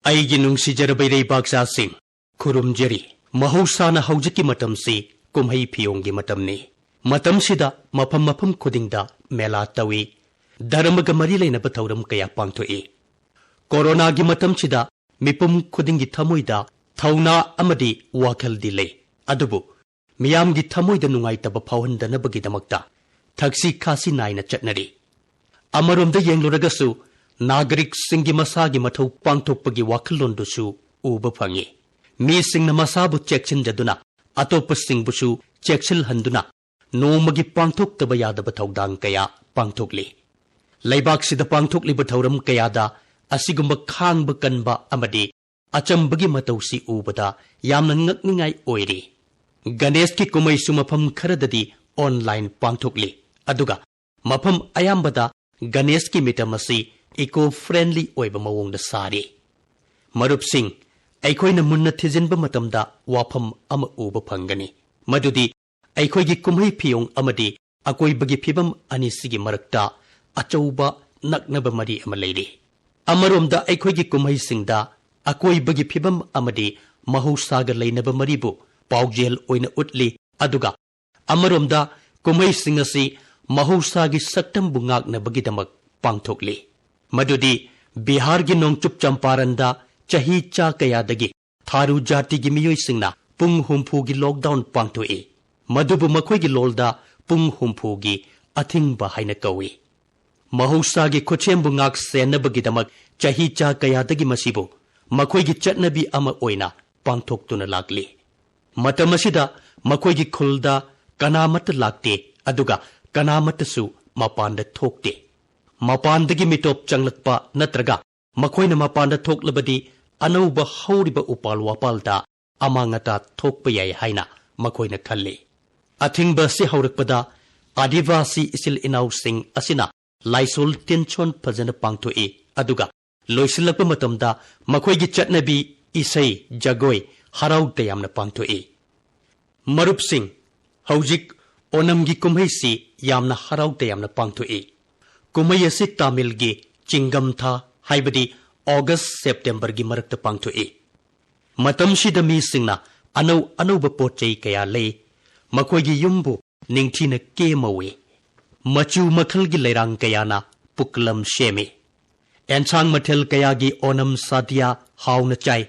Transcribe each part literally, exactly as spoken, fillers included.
ꯑꯩꯒꯤ ꯅꯨꯡꯁꯤꯖꯔꯕ ꯏꯔꯩꯕꯥꯛꯆꯥꯁꯤꯡ, ꯈꯨꯔꯨꯝꯖꯔꯤ꯫ ꯃꯍꯧꯁꯥꯅ ꯍꯧꯖꯤꯛꯀꯤ ꯃꯇꯝꯁꯤ ꯀꯨꯝꯍꯩ ꯐꯤꯌꯣꯡꯒꯤ ꯃꯇꯝꯅꯤ꯫ ꯃꯇꯝꯁꯤꯗ ꯃꯐꯝ ꯃꯐꯝ ꯈꯨꯗꯤꯡꯗ ꯃꯦꯂꯥ ꯇꯧꯏ, ꯙꯔꯃꯒ ꯃꯔꯤ ꯂꯩꯅꯕ ꯊꯧꯔꯝ ꯀꯌꯥ ꯄꯥꯡꯊꯣꯛꯏ꯫ ꯀꯣꯔꯣꯅꯥꯒꯤ ꯃꯇꯝꯁꯤꯗ ꯃꯤꯄꯨꯝ ꯈꯨꯗꯤꯡꯒꯤ ꯊꯃꯣꯏꯗ ꯊꯧꯅꯥ ꯑꯃꯗꯤ ꯋꯥꯈꯜꯗꯤ ꯂꯩ, ꯑꯗꯨꯕꯨ ꯃꯤꯌꯥꯝꯒꯤ ꯊꯃꯣꯏꯗ ꯅꯨꯡꯉꯥꯏꯇꯕ ꯐꯥꯎꯍꯟꯗꯅꯕꯒꯤꯗꯃꯛꯇ ꯊꯛꯁꯤ ꯈꯥꯁꯤ ꯅꯥꯏꯅ ꯆꯠꯅꯔꯤ꯫ ꯑꯃꯔꯣꯝꯗ ꯌꯦꯡꯂꯨꯔꯒꯁꯨ, ꯅꯥꯒꯔꯤꯛꯁꯤꯡꯒꯤ ꯃꯁꯥꯒꯤ ꯃꯊꯧ ꯄꯥꯡꯊꯣꯛꯄꯒꯤ ꯋꯥꯈꯜꯂꯣꯟꯗꯨꯁꯨ ꯎꯕ ꯐꯪꯏ꯫ ꯃꯤꯁꯤꯡꯅ ꯃꯁꯥꯕꯨ ꯆꯦꯛꯁꯤꯟꯖꯗꯨꯅ ꯑꯇꯣꯞꯄꯁꯤꯡꯕꯨꯁꯨ ꯆꯦꯛꯁꯤꯜꯍꯟꯗꯨꯅ ꯅꯣꯡꯃꯒꯤ ꯄꯥꯡꯊꯣꯛꯇꯕ ꯌꯥꯗꯕ ꯊꯧꯗꯥꯡ ꯀꯌꯥ ꯄꯥꯡꯊꯣꯛꯂꯤ꯫ ꯂꯩꯕꯥꯛꯁꯤꯗ ꯄꯥꯡꯊꯣꯛꯂꯤꯕ ꯊꯧꯔꯝ ꯀꯌꯥꯗ ꯑꯁꯤꯒꯨꯝꯕ ꯈꯥꯡꯕ ꯀꯟꯕ ꯑꯃꯗꯤ ꯑꯆꯝꯕꯒꯤ ꯃꯇꯧꯁꯤ ꯎꯕꯗ ꯌꯥꯝꯅ ꯉꯛꯅꯤꯡꯉꯥꯏ ꯑꯣꯏꯔꯤ꯫ ꯒꯅꯦꯁꯀꯤ ꯀꯨꯝꯍꯩꯁꯨ ꯃꯐꯝ ꯈꯔꯗꯗꯤ online ꯄꯥꯡꯊꯣꯛꯂꯤ, ꯑꯗꯨꯒ ꯃꯐꯝ ꯑꯌꯥꯝꯕꯗ ꯒꯅꯦꯁꯀꯤ ꯃꯤꯇꯝ ꯑꯁꯤ eco friendly ꯑꯣꯏꯕ ꯃꯑꯣꯡꯗ ꯁꯥꯔꯤ꯫ ꯃꯔꯨꯞꯁꯤꯡ, ꯑꯩꯈꯣꯏꯅ ꯃꯨꯟꯅ ꯊꯤꯖꯤꯟꯕ ꯃꯇꯝꯗ ꯋꯥꯐꯝ ꯑꯃ ꯎꯕ ꯐꯪꯒꯅꯤ, ꯃꯗꯨꯗꯤ ꯑꯩꯈꯣꯏꯒꯤ ꯀꯨꯝꯍꯩ ꯐꯤꯌꯣꯡ ꯑꯃꯗꯤ ꯑꯀꯣꯏꯕꯒꯤ ꯐꯤꯕꯝ ꯑꯅꯤꯁꯤꯒꯤ ꯃꯔꯛꯇ ꯑꯆꯧꯕ ꯅꯛꯅꯕ ꯃꯔꯤ ꯑꯃ ꯂꯩꯔꯤ꯫ ꯑꯃꯔꯣꯝꯗ ꯑꯩꯈꯣꯏꯒꯤ ꯀꯨꯝꯍꯩꯁꯤꯡꯗ ꯑꯀꯣꯏꯕꯒꯤ ꯐꯤꯕꯝ ꯑꯃꯗꯤ ꯃꯍꯧꯁꯥꯒ ꯂꯩꯅꯕ ꯃꯔꯤꯕꯨ ꯄꯥꯎꯖꯦꯜ ꯑꯣꯏꯅ ꯎꯠꯂꯤ, ꯑꯗꯨꯒ ꯑꯃꯔꯣꯝꯗ ꯀꯨꯝꯍꯩꯁꯤꯡ ꯑꯁꯤ ꯃꯍꯧꯁꯥꯒꯤ ꯁꯛꯇꯝꯕꯨ ꯉꯥꯛꯅꯕꯒꯤꯗꯃꯛ ꯄꯥꯡꯊꯣꯛꯂꯤ꯫ ꯃꯗꯨꯗꯤ ꯕꯤꯍꯥꯔꯒꯤ ꯅꯣꯡꯆꯨꯞ ꯆꯝꯄꯥꯔꯟꯗ ꯆꯍꯤ ꯆꯥ ꯀꯌꯥꯗꯒꯤ ꯊꯥꯔꯨ ꯖꯥꯇꯤꯒꯤ ꯃꯤꯑꯣꯏꯁꯤꯡꯅ ꯄꯨꯡ ꯍꯨꯝꯐꯨꯒꯤ lockdown ꯄꯥꯡꯊꯣꯛꯏ꯫ ꯃꯗꯨꯕꯨ ꯃꯈꯣꯏꯒꯤ ꯂꯣꯜꯗ ꯄꯨꯡ ꯍꯨꯝꯐꯨꯒꯤ ꯑꯊꯤꯡꯕ ꯍꯥꯏꯅ ꯀꯧꯏ꯫ ꯃꯍꯧꯁꯥꯒꯤ ꯈꯨꯠꯁꯦꯝꯕꯨ ꯉꯥꯛ ꯁꯦꯟꯅꯕꯒꯤꯗꯃꯛ ꯆꯍꯤ ꯆꯥ ꯀꯌꯥꯗꯒꯤ ꯃꯁꯤꯕꯨ ꯃꯈꯣꯏꯒꯤ ꯆꯠꯅꯕꯤ ꯑꯃ ꯑꯣꯏꯅ ꯄꯥꯡꯊꯣꯛꯇꯨꯅ ꯂꯥꯛꯂꯤ꯫ ꯃꯇꯝ ꯑꯁꯤꯗ ꯃꯈꯣꯏꯒꯤ ꯈꯨꯜꯗ ꯀꯅꯥꯃꯠꯇ ꯂꯥꯛꯇꯦ, ꯑꯗꯨꯒ ꯀꯅꯥꯃꯠꯇꯁꯨ ꯃꯄꯥꯟꯗ ꯊꯣꯛꯇꯦ꯫ ꯃꯄꯥꯟꯗꯒꯤ ꯃꯤꯇꯣꯞ ꯆꯪꯂꯛꯄ ꯅꯠꯇ꯭ꯔꯒ ꯃꯈꯣꯏꯅ ꯃꯄꯥꯟꯗ ꯊꯣꯛꯂꯕꯗꯤ ꯑꯅꯧꯕ ꯍꯧꯔꯤꯕ ꯎꯄꯥꯜ ꯋꯥꯄꯥꯜꯗ ꯑꯃꯥꯡ ꯑꯇꯥ ꯊꯣꯛꯄ ꯌꯥꯏ ꯍꯥꯏꯅ ꯃꯈꯣꯏꯅ ꯈꯜꯂꯤ꯫ ꯑꯊꯤꯡꯕ ꯑꯁꯤ ꯍꯧꯔꯛꯄꯗ ꯑꯥꯗꯤꯕꯥꯁꯤ ꯏꯆꯤꯜ ꯏꯅꯥꯎꯁꯤꯡ ꯑꯁꯤꯅ ꯂꯥꯏꯁꯣꯜ ꯇꯤꯟꯁꯣꯟ ꯐꯖꯅ ꯄꯥꯡꯊꯣꯛꯏ, ꯑꯗꯨꯒ ꯂꯣꯏꯁꯤꯜꯂꯛꯄ ꯃꯇꯝꯗ ꯃꯈꯣꯏꯒꯤ ꯆꯠꯅꯕꯤ, ꯏꯁꯩ, ꯖꯒꯣꯏ ꯍꯔꯥꯎ ꯇꯌꯥꯝꯅ ꯄꯥꯡꯊꯣꯛꯏ꯫ ꯃꯔꯨꯞꯁꯤꯡ, ꯍꯧꯖꯤꯛ ꯑꯣꯅꯝꯒꯤ ꯀꯨꯝꯍꯩꯁꯤ ꯌꯥꯝꯅ ꯍꯔꯥꯎ ꯇꯌꯥꯝꯅ ꯄꯥꯡꯊꯣꯛꯏ꯫ ꯀꯨꯝꯍꯩ ꯑꯁꯤ ꯇꯥꯃꯤꯜꯒꯤ ꯆꯤꯡꯒꯝ ꯊꯥ, ꯍꯥꯏꯕꯗꯤ ꯑꯣꯒꯁ ꯁꯦꯞꯇꯦꯝꯕꯔꯒꯤ ꯃꯔꯛꯇ ꯄꯥꯡꯊꯣꯛꯏ꯫ ꯃꯇꯝꯁꯤꯗ ꯃꯤꯁꯤꯡꯅ ꯑꯅꯧ ꯑꯅꯧꯕ ꯄꯣꯠ ꯆꯩ ꯀꯌꯥ ꯂꯩ, ꯃꯈꯣꯏꯒꯤ ꯌꯨꯝꯕꯨ ꯅꯤꯡꯊꯤꯅ ꯀꯦꯃꯧꯏ꯫ ꯃꯆꯨ ꯃꯈꯜꯒꯤ ꯂꯩꯔꯥꯡ ꯀꯌꯥꯅ ꯄꯨꯛꯂꯝ ꯁꯦꯝꯃꯤ꯫ ꯑꯦꯟꯁꯥꯡ ꯃꯊꯦꯜ ꯀꯌꯥꯒꯤ ꯑꯣꯅꯝ ꯁꯥꯗꯤꯌꯥ ꯍꯥꯎꯅ ꯆꯥꯏ꯫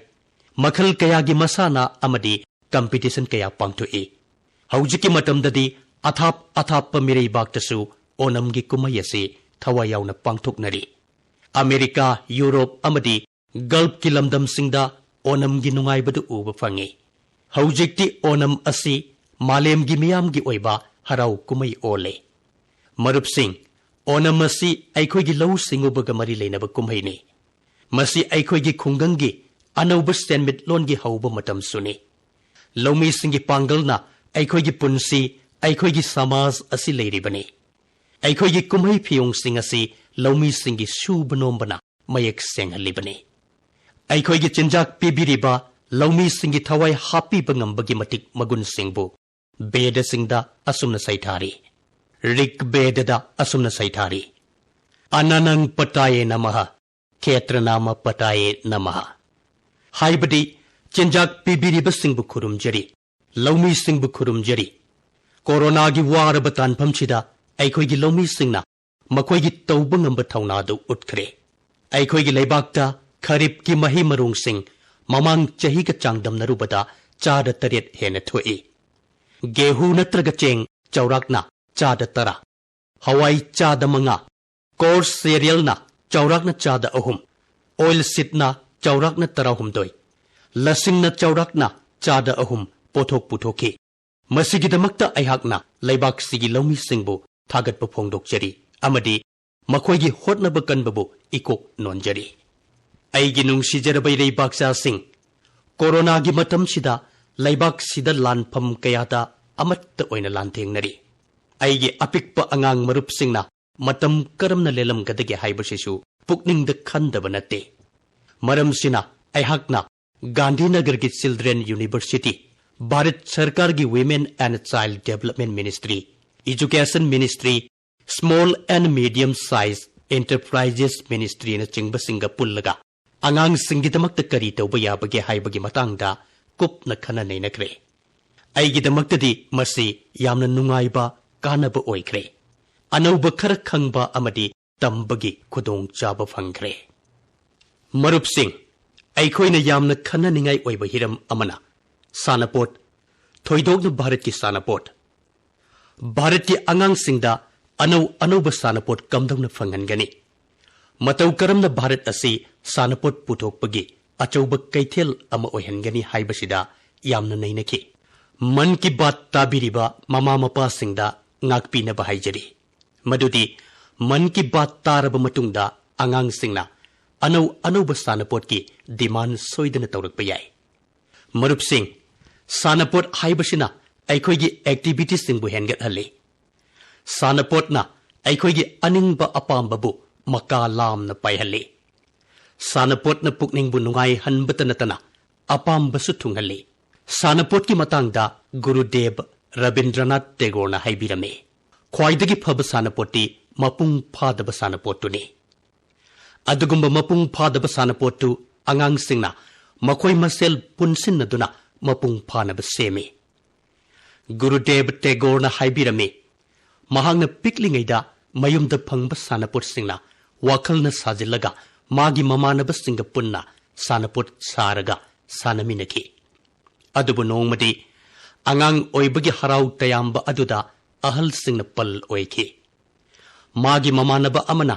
ꯃꯈꯜ ꯀꯌꯥꯒꯤ ꯃꯁꯥꯟꯅ ꯑꯃꯗꯤ ꯀꯝꯄꯤꯇꯤꯁꯟ ꯀꯌꯥ ꯄꯥꯡꯊꯣꯛꯏ꯫ ꯍꯧꯖꯤꯛꯀꯤ ꯃꯇꯝꯗꯗꯤ ꯑꯊꯥꯞ ꯑꯊꯥꯞꯄ ꯃꯤꯔꯩꯕꯥꯛꯇꯁꯨ ꯑꯣꯅꯝꯒꯤ ꯀꯨꯝꯍꯩ ꯑꯁꯤ ꯊꯋꯥꯏ ꯌꯥꯎꯅ ꯄꯥꯡꯊꯣꯛꯅꯔꯤ꯫ ꯑꯃꯦꯔꯤꯀꯥ, ꯌꯨꯔꯣꯞ ꯑꯃꯗꯤ ꯒꯜꯐꯀꯤ ꯂꯝꯗꯝꯁꯤꯡꯗ ꯑꯣꯅꯝꯒꯤ ꯅꯨꯡꯉꯥꯏꯕꯗꯨ ꯎꯕ ꯐꯪꯉꯤ꯫ ꯍꯧꯖꯤꯛꯇꯤ ꯑꯣꯅꯝ ꯑꯁꯤ ꯃꯥꯂꯦꯝꯒꯤ ꯃꯤꯌꯥꯝꯒꯤ ꯑꯣꯏꯕ ꯍꯔꯥꯎ ꯀꯨꯝꯍꯩ ꯑꯣꯜꯂꯦ꯫ ꯃꯔꯨꯞꯁꯤꯡ, ꯑꯣꯅꯝ ꯑꯁꯤ ꯑꯩꯈꯣꯏꯒꯤ ꯂꯧꯎ ꯁꯤꯡꯎꯕꯒ ꯃꯔꯤ ꯂꯩꯅꯕ ꯀꯨꯝꯍꯩꯅꯤ꯫ ꯃꯁꯤ ꯑꯩꯈꯣꯏꯒꯤ ꯈꯨꯡꯒꯪꯒꯤ ꯑꯅꯧꯕ ꯁꯦꯟꯃꯤꯠꯂꯣꯟꯒꯤ ꯍꯧꯕ ꯃꯇꯝꯁꯨꯅꯤ꯫ ꯂꯧꯃꯤꯁꯤꯡꯒꯤ ꯄꯥꯡꯒꯜꯅ ꯑꯩꯈꯣꯏꯒꯤ ꯄꯨꯟꯁꯤ, ꯑꯩꯈꯣꯏꯒꯤ ꯁꯃꯥꯖ ꯑꯁꯤ ꯂꯩꯔꯤꯕꯅꯤ꯫ ꯑꯩꯈꯣꯏꯒꯤ ꯀꯨꯝꯍꯩ ꯐꯤꯌꯣꯡꯁꯤꯡ ꯑꯁꯤ ꯂꯧꯃꯤꯁꯤꯡꯒꯤ ꯁꯨꯕ ꯅꯣꯝꯕꯅ ꯃꯌꯦꯛ ꯁꯦꯡꯍꯜꯂꯤꯕꯅꯤ꯫ ꯑꯩꯈꯣꯏꯒꯤ ꯆꯤꯟꯖꯥꯛ ꯄꯤꯕꯤꯔꯤꯕ ꯂꯧꯃꯤꯁꯤꯡꯒꯤ ꯊꯋꯥꯏ ꯍꯥꯞꯄꯤꯕ ꯉꯝꯕꯒꯤ ꯃꯇꯤꯛ ꯃꯒꯨꯟꯁꯤꯡꯕꯨ ꯕꯦꯗꯁꯤꯡꯗ ꯑꯁꯨꯝꯅ ꯁꯩꯊꯥꯔꯤ꯫ ꯔꯤꯛ ꯕꯦꯗꯗ ꯑꯁꯨꯝꯅ ꯁꯩꯊꯥꯔꯤ, "ꯑꯅꯅꯪ ꯄꯇꯥꯌꯦ ꯅꯃꯍ, ꯈꯦꯇ꯭ꯔꯅꯥꯃ ꯄꯇꯥꯌꯦ ꯅꯃꯍ"꯫ ꯍꯥꯏꯕꯗꯤ, ꯆꯤꯟꯖꯥꯛ ꯄꯤꯕꯤꯔꯤꯕꯁꯤꯡꯕꯨ ꯈꯨꯔꯨꯝꯖꯔꯤ, ꯂꯧꯃꯤꯁꯤꯡꯕꯨ ꯈꯨꯔꯨꯝꯖꯔꯤ꯫ ꯀꯣꯔꯣꯅꯥꯒꯤ ꯋꯥꯔꯕ ꯇꯥꯟꯐꯝꯁꯤꯗ ꯑꯩꯈꯣꯏꯒꯤ ꯂꯧꯃꯤꯁꯤꯡꯅ ꯃꯈꯣꯏꯒꯤ ꯇꯧꯕ ꯉꯝꯕ ꯊꯧꯅꯥꯗꯨ ꯎꯠꯈ꯭ꯔꯦ꯫ ꯑꯩꯈꯣꯏꯒꯤ ꯂꯩꯕꯥꯛꯇ ꯈꯔꯤꯞꯀꯤ ꯃꯍꯩ ꯃꯔꯣꯡꯁꯤꯡ ꯃꯃꯥꯡ ꯆꯍꯤꯒ ꯆꯥꯡꯗꯝꯅꯔꯨꯕꯗ ꯆꯥꯗ ꯇꯔꯦꯠ ꯍꯦꯟꯅ ꯊꯣꯛꯏ꯫ ꯒꯦꯍꯨ ꯅꯠꯇ꯭ꯔꯒ ꯆꯦꯡ ꯆꯥꯎꯔꯥꯛꯅ ꯆꯥꯗ ꯇꯔꯥ, ꯍꯋꯥꯏ ꯆꯥꯗ ꯃꯉꯥ, ꯀꯣꯔꯁ ꯁꯦꯔꯤꯌꯦꯜꯅ ꯆꯥꯎꯔꯥꯛꯅ ꯆꯥꯗ ꯑꯍꯨꯝ, ꯑꯣꯏꯜ ꯁꯤꯠꯅ ꯆꯥꯎꯔꯥꯛꯅ ꯇꯔꯥꯍꯨꯝꯗꯣꯏ, ꯂꯁꯤꯡꯅ ꯆꯥꯎꯔꯥꯛꯅ ꯆꯥꯗ ꯑꯍꯨꯝ ꯄꯣꯠꯊꯣꯛ ꯄꯨꯊꯣꯛꯈꯤ꯫ ꯃꯁꯤꯒꯤꯗꯃꯛꯇ ꯑꯩꯍꯥꯛꯅ ꯂꯩꯕꯥꯛꯁꯤꯒꯤ ꯂꯧꯃꯤꯁꯤꯡꯕꯨ ꯊꯥꯒꯠꯄ ꯐꯣꯡꯗꯣꯛꯆꯔꯤ ꯑꯃꯗꯤ ꯃꯈꯣꯏꯒꯤ ꯍꯣꯠꯅꯕ ꯀꯟꯕꯕꯨ ꯏꯀꯣꯛ ꯅꯣꯟꯖꯔꯤ꯫ ꯑꯩꯒꯤ ꯅꯨꯡꯁꯤꯖꯔꯕ ꯏꯔꯩꯕꯥꯛꯆꯥꯁꯤꯡ, ꯀꯣꯔꯣꯅꯥꯒꯤ ꯃꯇꯝꯁꯤꯗ ꯂꯩꯕꯥꯛꯁꯤꯗ ꯂꯥꯟꯐꯝ ꯀꯌꯥꯗ ꯑꯃꯠꯇ ꯑꯣꯏꯅ ꯂꯥꯟꯊꯦꯡꯅꯔꯤ꯫ ꯑꯩꯒꯤ ꯑꯄꯤꯛꯄ ꯑꯉꯥꯡ ꯃꯔꯨꯞꯁꯤꯡꯅ ꯃꯇꯝ ꯀꯔꯝꯅ ꯂꯦꯜꯂꯝꯒꯗꯒꯦ ꯍꯥꯏꯕꯁꯤꯁꯨ ꯄꯨꯛꯅꯤꯡꯗ ꯈꯟꯗꯕ ꯅꯠꯇꯦ꯫ ꯃꯔꯝꯁꯤꯅ ꯑꯩꯍꯥꯛꯅ ꯒꯥꯟꯙꯤꯅꯒꯔꯒꯤ ꯆꯤꯜꯗ꯭ꯔꯦꯟ ꯌꯨꯅꯤꯚꯔꯁꯤꯇꯤ, ꯚꯥꯔꯠ ꯁꯔꯀꯥꯔꯒꯤ Women and Child Development Ministry, Education Ministry, Small and Medium Size Enterprises Ministryꯅꯆꯤꯡꯕꯁꯤꯡꯒ ꯄꯨꯜꯂꯒ ꯑꯉꯥꯡꯁꯤꯡꯒꯤꯗꯃꯛꯇ ꯀꯔꯤ ꯇꯧꯕ ꯌꯥꯕꯒꯦ ꯍꯥꯏꯕꯒꯤ ꯃꯇꯥꯡꯗ ꯀꯨꯞꯅ ꯈꯟꯅ ꯅꯩꯅꯈ꯭ꯔꯦ꯫ ꯑꯩꯒꯤꯗꯃꯛꯇꯗꯤ ꯃꯁꯤ ꯌꯥꯝꯅ ꯅꯨꯡꯉꯥꯏꯕ, ꯀꯥꯟꯅꯕ ꯑꯣꯏꯈ꯭ꯔꯦ꯫ ꯑꯅꯧꯕ ꯈꯔ ꯈꯪꯕ ꯑꯃꯗꯤ ꯇꯝꯕꯒꯤ ꯈꯨꯗꯣꯡꯆꯥꯕ ꯐꯪꯈ꯭ꯔꯦ꯫ ꯃꯔꯨꯞꯁꯤꯡ, ꯑꯩꯈꯣꯏꯅ ꯌꯥꯝꯅ ꯈꯟꯅꯅꯤꯡꯉꯥꯏ ꯑꯣꯏꯕ ꯍꯤꯔꯝ ꯑꯃꯅ ꯁꯥꯟꯅꯄꯣꯠ, ꯊꯣꯏꯗꯣꯛꯅ ꯚꯥꯔꯠꯀꯤ ꯁꯥꯟꯅꯄꯣꯠ꯫ ꯚꯥꯔꯠꯀꯤ ꯑꯉꯥꯡꯁꯤꯡꯗ ꯑꯅꯧ ꯑꯅꯧꯕ ꯁꯥꯟꯅꯄꯣꯠ ꯀꯝꯗꯧꯅ ꯐꯪꯍꯟꯒꯅꯤ? ꯃꯇꯧ ꯀꯔꯝꯅ ꯚꯥꯔꯠ ꯑꯁꯤ ꯁꯥꯟꯅꯄꯣꯠ ꯄꯨꯊꯣꯛꯄꯒꯤ ꯑꯆꯧꯕ ꯀꯩꯊꯦꯜ ꯑꯃ ꯑꯣꯏꯍꯟꯒꯅꯤ ꯍꯥꯏꯕꯁꯤꯗ ꯌꯥꯝꯅ ꯅꯩꯅꯈꯤ꯫ ꯃꯟ ꯀꯤ ꯕꯥꯠ ꯇꯥꯕꯤꯔꯤꯕ ꯃꯃꯥ ꯃꯄꯥꯁꯤꯡꯗ ꯉꯥꯛꯄꯤꯅꯕ ꯍꯥꯏꯖꯔꯤ꯫ ꯃꯗꯨꯗꯤ ꯃꯟ ꯀꯤ ꯕꯥꯠ ꯇꯥꯔꯕ ꯃꯇꯨꯡꯗ ꯑꯉꯥꯡꯁꯤꯡꯅ ꯑꯅꯧ ꯑꯅꯧꯕ ꯁꯥꯟꯅꯄꯣꯠꯀꯤ demand ꯁꯣꯏꯗꯅ ꯇꯧꯔꯛꯄ ꯌꯥꯏ꯫ ꯃꯔꯨꯞꯁꯤꯡ, ꯁꯥꯟꯅꯄꯣꯠ ꯍꯥꯏꯕꯁꯤꯅ ꯑꯩꯈꯣꯏꯒꯤ activityꯁꯤꯡꯕꯨ ꯍꯦꯟꯒꯠꯍꯜꯂꯤ꯫ ꯁꯥꯟꯅꯄꯣꯠꯅ ꯑꯩꯈꯣꯏꯒꯤ ꯑꯅꯤꯡꯕ ꯑꯄꯥꯝꯕꯕꯨ ꯃꯀꯥ ꯂꯥꯝꯅ ꯄꯥꯏꯍꯜꯂꯤ꯫ ꯁꯥꯟꯅꯄꯣꯠꯅ ꯄꯨꯛꯅꯤꯡꯕꯨ ꯅꯨꯡꯉꯥꯏꯍꯟꯕꯇ ꯅꯠꯇꯅ ꯑꯄꯥꯝꯕꯁꯨ ꯊꯨꯡꯍꯜꯂꯤ꯫ ꯁꯥꯟꯅꯄꯣꯠꯀꯤ ꯃꯇꯥꯡꯗ ꯒꯨꯔꯨꯗꯦꯕ ꯔꯕꯤꯟꯗ꯭ꯔꯅꯥꯊ ꯇꯦꯒꯣꯔꯅ ꯍꯥꯏꯕꯤꯔꯝꯃꯤ, "ꯈ꯭ꯋꯥꯏꯗꯒꯤ ꯐꯕ ꯁꯥꯟꯅꯄꯣꯠꯇꯤ ꯃꯄꯨꯡ ꯐꯥꯗꯕ ꯁꯥꯟꯅꯄꯣꯠꯇꯨꯅꯤ"꯫ ꯑꯗꯨꯒꯨꯝꯕ ꯃꯄꯨꯡ ꯐꯥꯗꯕ ꯁꯥꯟꯅꯄꯣꯠꯇꯨ ꯑꯉꯥꯡꯁꯤꯡꯅ ꯃꯈꯣꯏ ꯃꯁꯦꯜ ꯄꯨꯟꯁꯤꯟꯅꯗꯨꯅ ꯃꯄꯨꯡ ꯐꯥꯅꯕ ꯁꯦꯝꯃꯤ꯫ ꯒꯨꯔꯨꯗꯦꯕ ꯇꯦꯒꯣꯔꯅ ꯍꯥꯏꯕꯤꯔꯝꯃꯤ, ꯃꯍꯥꯛꯅ ꯄꯤꯛꯂꯤꯉꯩꯗ ꯃꯌꯨꯝꯗ ꯐꯪꯕ ꯁꯥꯟꯅꯄꯣꯠꯁꯤꯡꯅ ꯋꯥꯈꯜꯅ ꯁꯥꯖꯤꯜꯂꯒ ꯃꯥꯒꯤ ꯃꯃꯥꯟꯅꯕꯁꯤꯡꯒ ꯄꯨꯟꯅ ꯁꯥꯟꯅꯄꯣꯠ ꯁꯥꯔꯒ ꯁꯥꯟꯅꯃꯤꯟꯅꯈꯤ꯫ ꯑꯗꯨꯕꯨ ꯅꯣꯡꯃꯗꯤ ꯑꯉꯥꯡ ꯑꯣꯏꯕꯒꯤ ꯍꯔꯥꯎ ꯇꯌꯥꯝꯕ ꯑꯗꯨꯗ ꯑꯍꯜꯁꯤꯡꯅ ꯄꯜ ꯑꯣꯏꯈꯤ꯫ ꯃꯥꯒꯤ ꯃꯃꯥꯟꯅꯕ ꯑꯃꯅ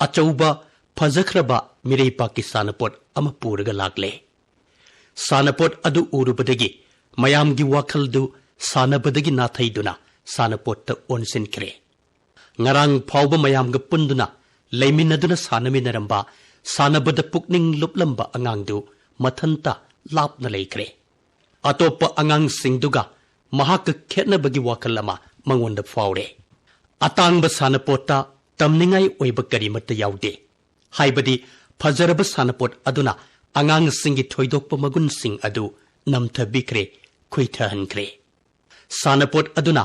ꯑꯆꯧꯕ, ꯐꯖꯈ꯭ꯔꯕ ꯃꯤꯔꯩꯄꯥꯛꯀꯤ ꯁꯥꯟꯅꯄꯣꯠ ꯑꯃ ꯄꯨꯔꯒ ꯂꯥꯛꯂꯦ꯫ ꯁꯥꯟꯅꯄꯣꯠ ꯑꯗꯨ ꯎꯔꯨꯕꯗꯒꯤ ꯃꯌꯥꯝꯒꯤ ꯋꯥꯈꯜꯗꯨ ꯁꯥꯟꯅꯕꯗꯒꯤ ꯅꯥꯊꯩꯗꯨꯅ ꯁꯥꯟꯅꯄꯣꯠꯇ ꯑꯣꯟꯁꯤꯟꯈ꯭ꯔꯦ꯫ ꯉꯔꯥꯡ ꯐꯥꯎꯕ ꯃꯌꯥꯝꯒ ꯄꯨꯟꯗꯨꯅ ꯂꯩꯃꯤꯟꯅꯗꯨꯅ ꯁꯥꯟꯅꯃꯤꯟꯅꯔꯝꯕ, ꯁꯥꯟꯅꯕꯗ ꯄꯨꯛꯅꯤꯡ ꯂꯨꯞꯂꯝꯕ ꯑꯉꯥꯡꯗꯨ ꯃꯊꯟꯇ ꯂꯥꯞꯅ ꯂꯩꯈ꯭ꯔꯦ꯫ ꯑꯇꯣꯞꯄ ꯑꯉꯥꯡꯁꯤꯡꯗꯨꯒ ꯃꯍꯥꯛꯀ ꯈꯦꯠꯅꯕꯒꯤ ꯋꯥꯈꯜ ꯑꯃ ꯃꯉꯣꯟꯗ ꯐꯥꯎꯔꯦ꯫ ꯑꯇꯥꯡꯕ ꯁꯥꯟꯅꯄꯣꯠꯇ ꯇꯝꯅꯤꯡꯉꯥꯏ ꯑꯣꯏꯕ ꯀꯔꯤꯃꯠꯇ ꯌꯥꯎꯗꯦ꯫ ꯍꯥꯏꯕꯗꯤ ꯐꯖꯔꯕ ꯁꯥꯟꯅꯄꯣꯠ ꯑꯗꯨꯅ ꯑꯉꯥꯡꯁꯤꯡꯒꯤ ꯊꯣꯏꯗꯣꯛꯄ ꯃꯒꯨꯟꯁꯤꯡ ꯑꯗꯨ ꯅꯝꯊꯕꯤꯈ꯭ꯔꯦ, ꯈꯨꯏꯊꯍꯟꯈ꯭ꯔꯦ꯫ ꯁꯥꯟꯅꯄꯣꯠ ꯑꯗꯨꯅ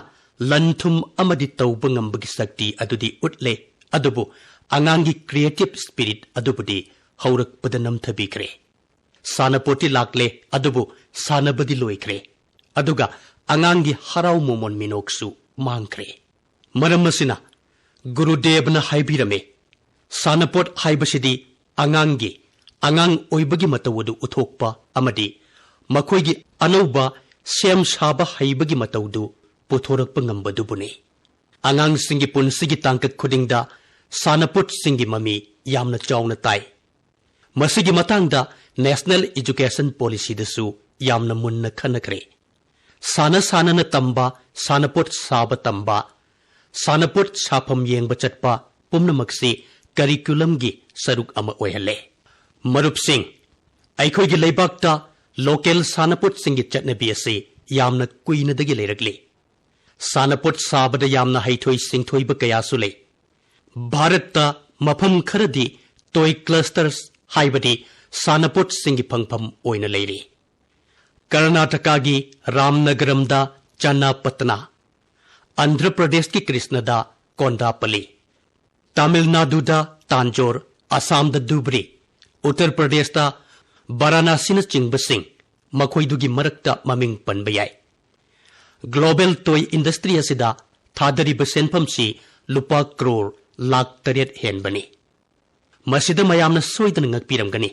ꯂꯟ-ꯊꯨꯝ ꯑꯃꯗꯤ ꯇꯧꯕ ꯉꯝꯕꯒꯤ ꯁꯛꯇꯤ ꯑꯗꯨꯗꯤ ꯎꯠꯂꯦ, ꯑꯗꯨꯕꯨ ꯑꯉꯥꯡꯒꯤ creative spirit ꯑꯗꯨꯕꯨꯗꯤ ꯍꯧꯔꯛꯄꯗ ꯅꯝꯊꯕꯤꯈ꯭ꯔꯦ꯫ ꯁꯥꯟꯅꯄꯣꯠꯇꯤ ꯂꯥꯛꯂꯦ, ꯑꯗꯨꯕꯨ ꯁꯥꯟꯅꯕꯗꯤ ꯂꯣꯏꯈ꯭ꯔꯦ꯫ ꯑꯗꯨꯒ ꯑꯉꯥꯡꯒꯤ ꯍꯔꯥꯎ ꯃꯣꯃꯣꯟ ꯃꯤꯅꯣꯛꯁꯨ ꯃꯥꯡꯈ꯭ꯔꯦ꯫ ꯃꯔꯝ ꯑꯁꯤꯅ ꯒꯨꯔꯨꯗꯦꯕꯅ ꯍꯥꯏꯕꯤꯔꯝꯃꯤ, ꯁꯥꯟꯅꯄꯣꯠ ꯍꯥꯏꯕꯁꯤꯗꯤ ꯑꯉꯥꯡꯒꯤ, ꯑꯉꯥꯡ ꯑꯣꯏꯕꯒꯤ ꯃꯇꯧ ꯑꯗꯨ ꯎꯠꯊꯣꯛꯄ ꯑꯃꯗꯤ ꯃꯈꯣꯏꯒꯤ ꯑꯅꯧꯕ ꯁꯦꯝ ꯁꯥꯕ ꯍꯩꯕꯒꯤ ꯃꯇꯧꯗꯨ ꯄꯨꯊꯣꯔꯛꯄ ꯉꯝꯕꯗꯨꯕꯨꯅꯤ꯫ ꯑꯉꯥꯡꯁꯤꯡꯒꯤ ꯄꯨꯟꯁꯤꯒꯤ ꯇꯥꯡꯀꯛ ꯈꯨꯗꯤꯡꯗ ꯁꯥꯟꯅꯄꯣꯠꯁꯤꯡꯒꯤ ꯃꯃꯤ ꯌꯥꯝꯅ ꯆꯥꯎꯅ ꯇꯥꯏ꯫ ꯃꯁꯤꯒꯤ ꯃꯇꯥꯡꯗ National Education Policyꯗꯁꯨ ꯌꯥꯝꯅ ꯃꯨꯟꯅ ꯈꯟꯅꯈ꯭ꯔꯦ꯫ ꯁꯥꯟꯅ ꯁꯥꯟꯅꯅ ꯇꯝꯕ, ꯁꯥꯟꯅꯄꯣꯠ ꯁꯥꯕ ꯇꯝꯕ, ꯁꯥꯟꯅꯄꯣꯠ ꯁꯥꯐꯝ ꯌꯦꯡꯕ ꯆꯠꯄ ꯄꯨꯝꯅꯃꯛꯁꯤ curriculumꯒꯤ ꯁꯔꯨꯛ ꯑꯃ ꯑꯣꯏꯍꯜꯂꯦ꯫ ꯃꯔꯨꯞꯁꯤꯡ, ꯑꯩꯈꯣꯏꯒꯤ ꯂꯩꯕꯥꯛꯇ local ꯁꯥꯟꯅꯄꯣꯠꯁꯤꯡꯒꯤ ꯆꯠꯅꯕꯤ ꯑꯁꯤ ꯌꯥꯝꯅ ꯀꯨꯏꯅꯗꯒꯤ ꯂꯩꯔꯛꯂꯤ꯫ ꯁꯥꯟꯅꯄꯣꯠ ꯁꯥꯕꯗ ꯌꯥꯝꯅ ꯍꯩꯊꯣꯏ ꯁꯤꯡꯊꯣꯏꯕ ꯀꯌꯥꯁꯨ ꯂꯩ꯫ ꯚꯥꯔꯠꯇ ꯃꯐꯝ ꯈꯔꯗꯤ toy clusters ꯍꯥꯏꯕꯗꯤ ꯁꯥꯟꯅꯄꯣꯠꯁꯤꯡꯒꯤ ꯐꯪꯐꯝ ꯑꯣꯏꯅ ꯂꯩꯔꯤ꯫ ꯀꯔꯅꯥꯇꯀꯥꯒꯤ ꯔꯥꯝꯅꯒꯔꯝꯗ ꯆꯅꯥꯄꯇꯅꯥ, ꯑꯟꯙ꯭ꯔ ꯄ꯭ꯔꯗꯦꯁꯀꯤ ꯀ꯭ꯔꯤꯁꯅꯗ ꯀꯣꯟꯗꯥꯄꯜꯂꯤ, ꯇꯥꯃꯤꯜ ꯅꯥꯗꯨꯗ ꯇꯥꯟꯖꯣꯔ, ꯑꯁꯥꯝꯗ ꯙꯨꯕ꯭ꯔꯤ, ꯎꯠꯇꯔ ꯄ꯭ꯔꯗꯦꯁꯇ ꯕꯔꯥꯅꯥꯁꯤꯅꯆꯤꯡꯕꯁꯤꯡ ꯃꯈꯣꯏꯗꯨꯒꯤ ꯃꯔꯛꯇ ꯃꯃꯤꯡ ꯄꯟꯕ ꯌꯥꯏ꯫ Global toy industry ꯑꯁꯤꯗ ꯊꯥꯗꯔꯤꯕ ꯁꯦꯟꯐꯝꯁꯤ ꯂꯨꯄꯥ ꯀ꯭ꯔꯣꯔ ꯂꯥꯈ ꯇꯔꯦꯠ ꯍꯦꯟꯕꯅꯤ꯫ ꯃꯁꯤꯗ ꯃꯌꯥꯝꯅ ꯁꯣꯏꯗꯅ ꯉꯛꯄꯤꯔꯝꯒꯅꯤ꯫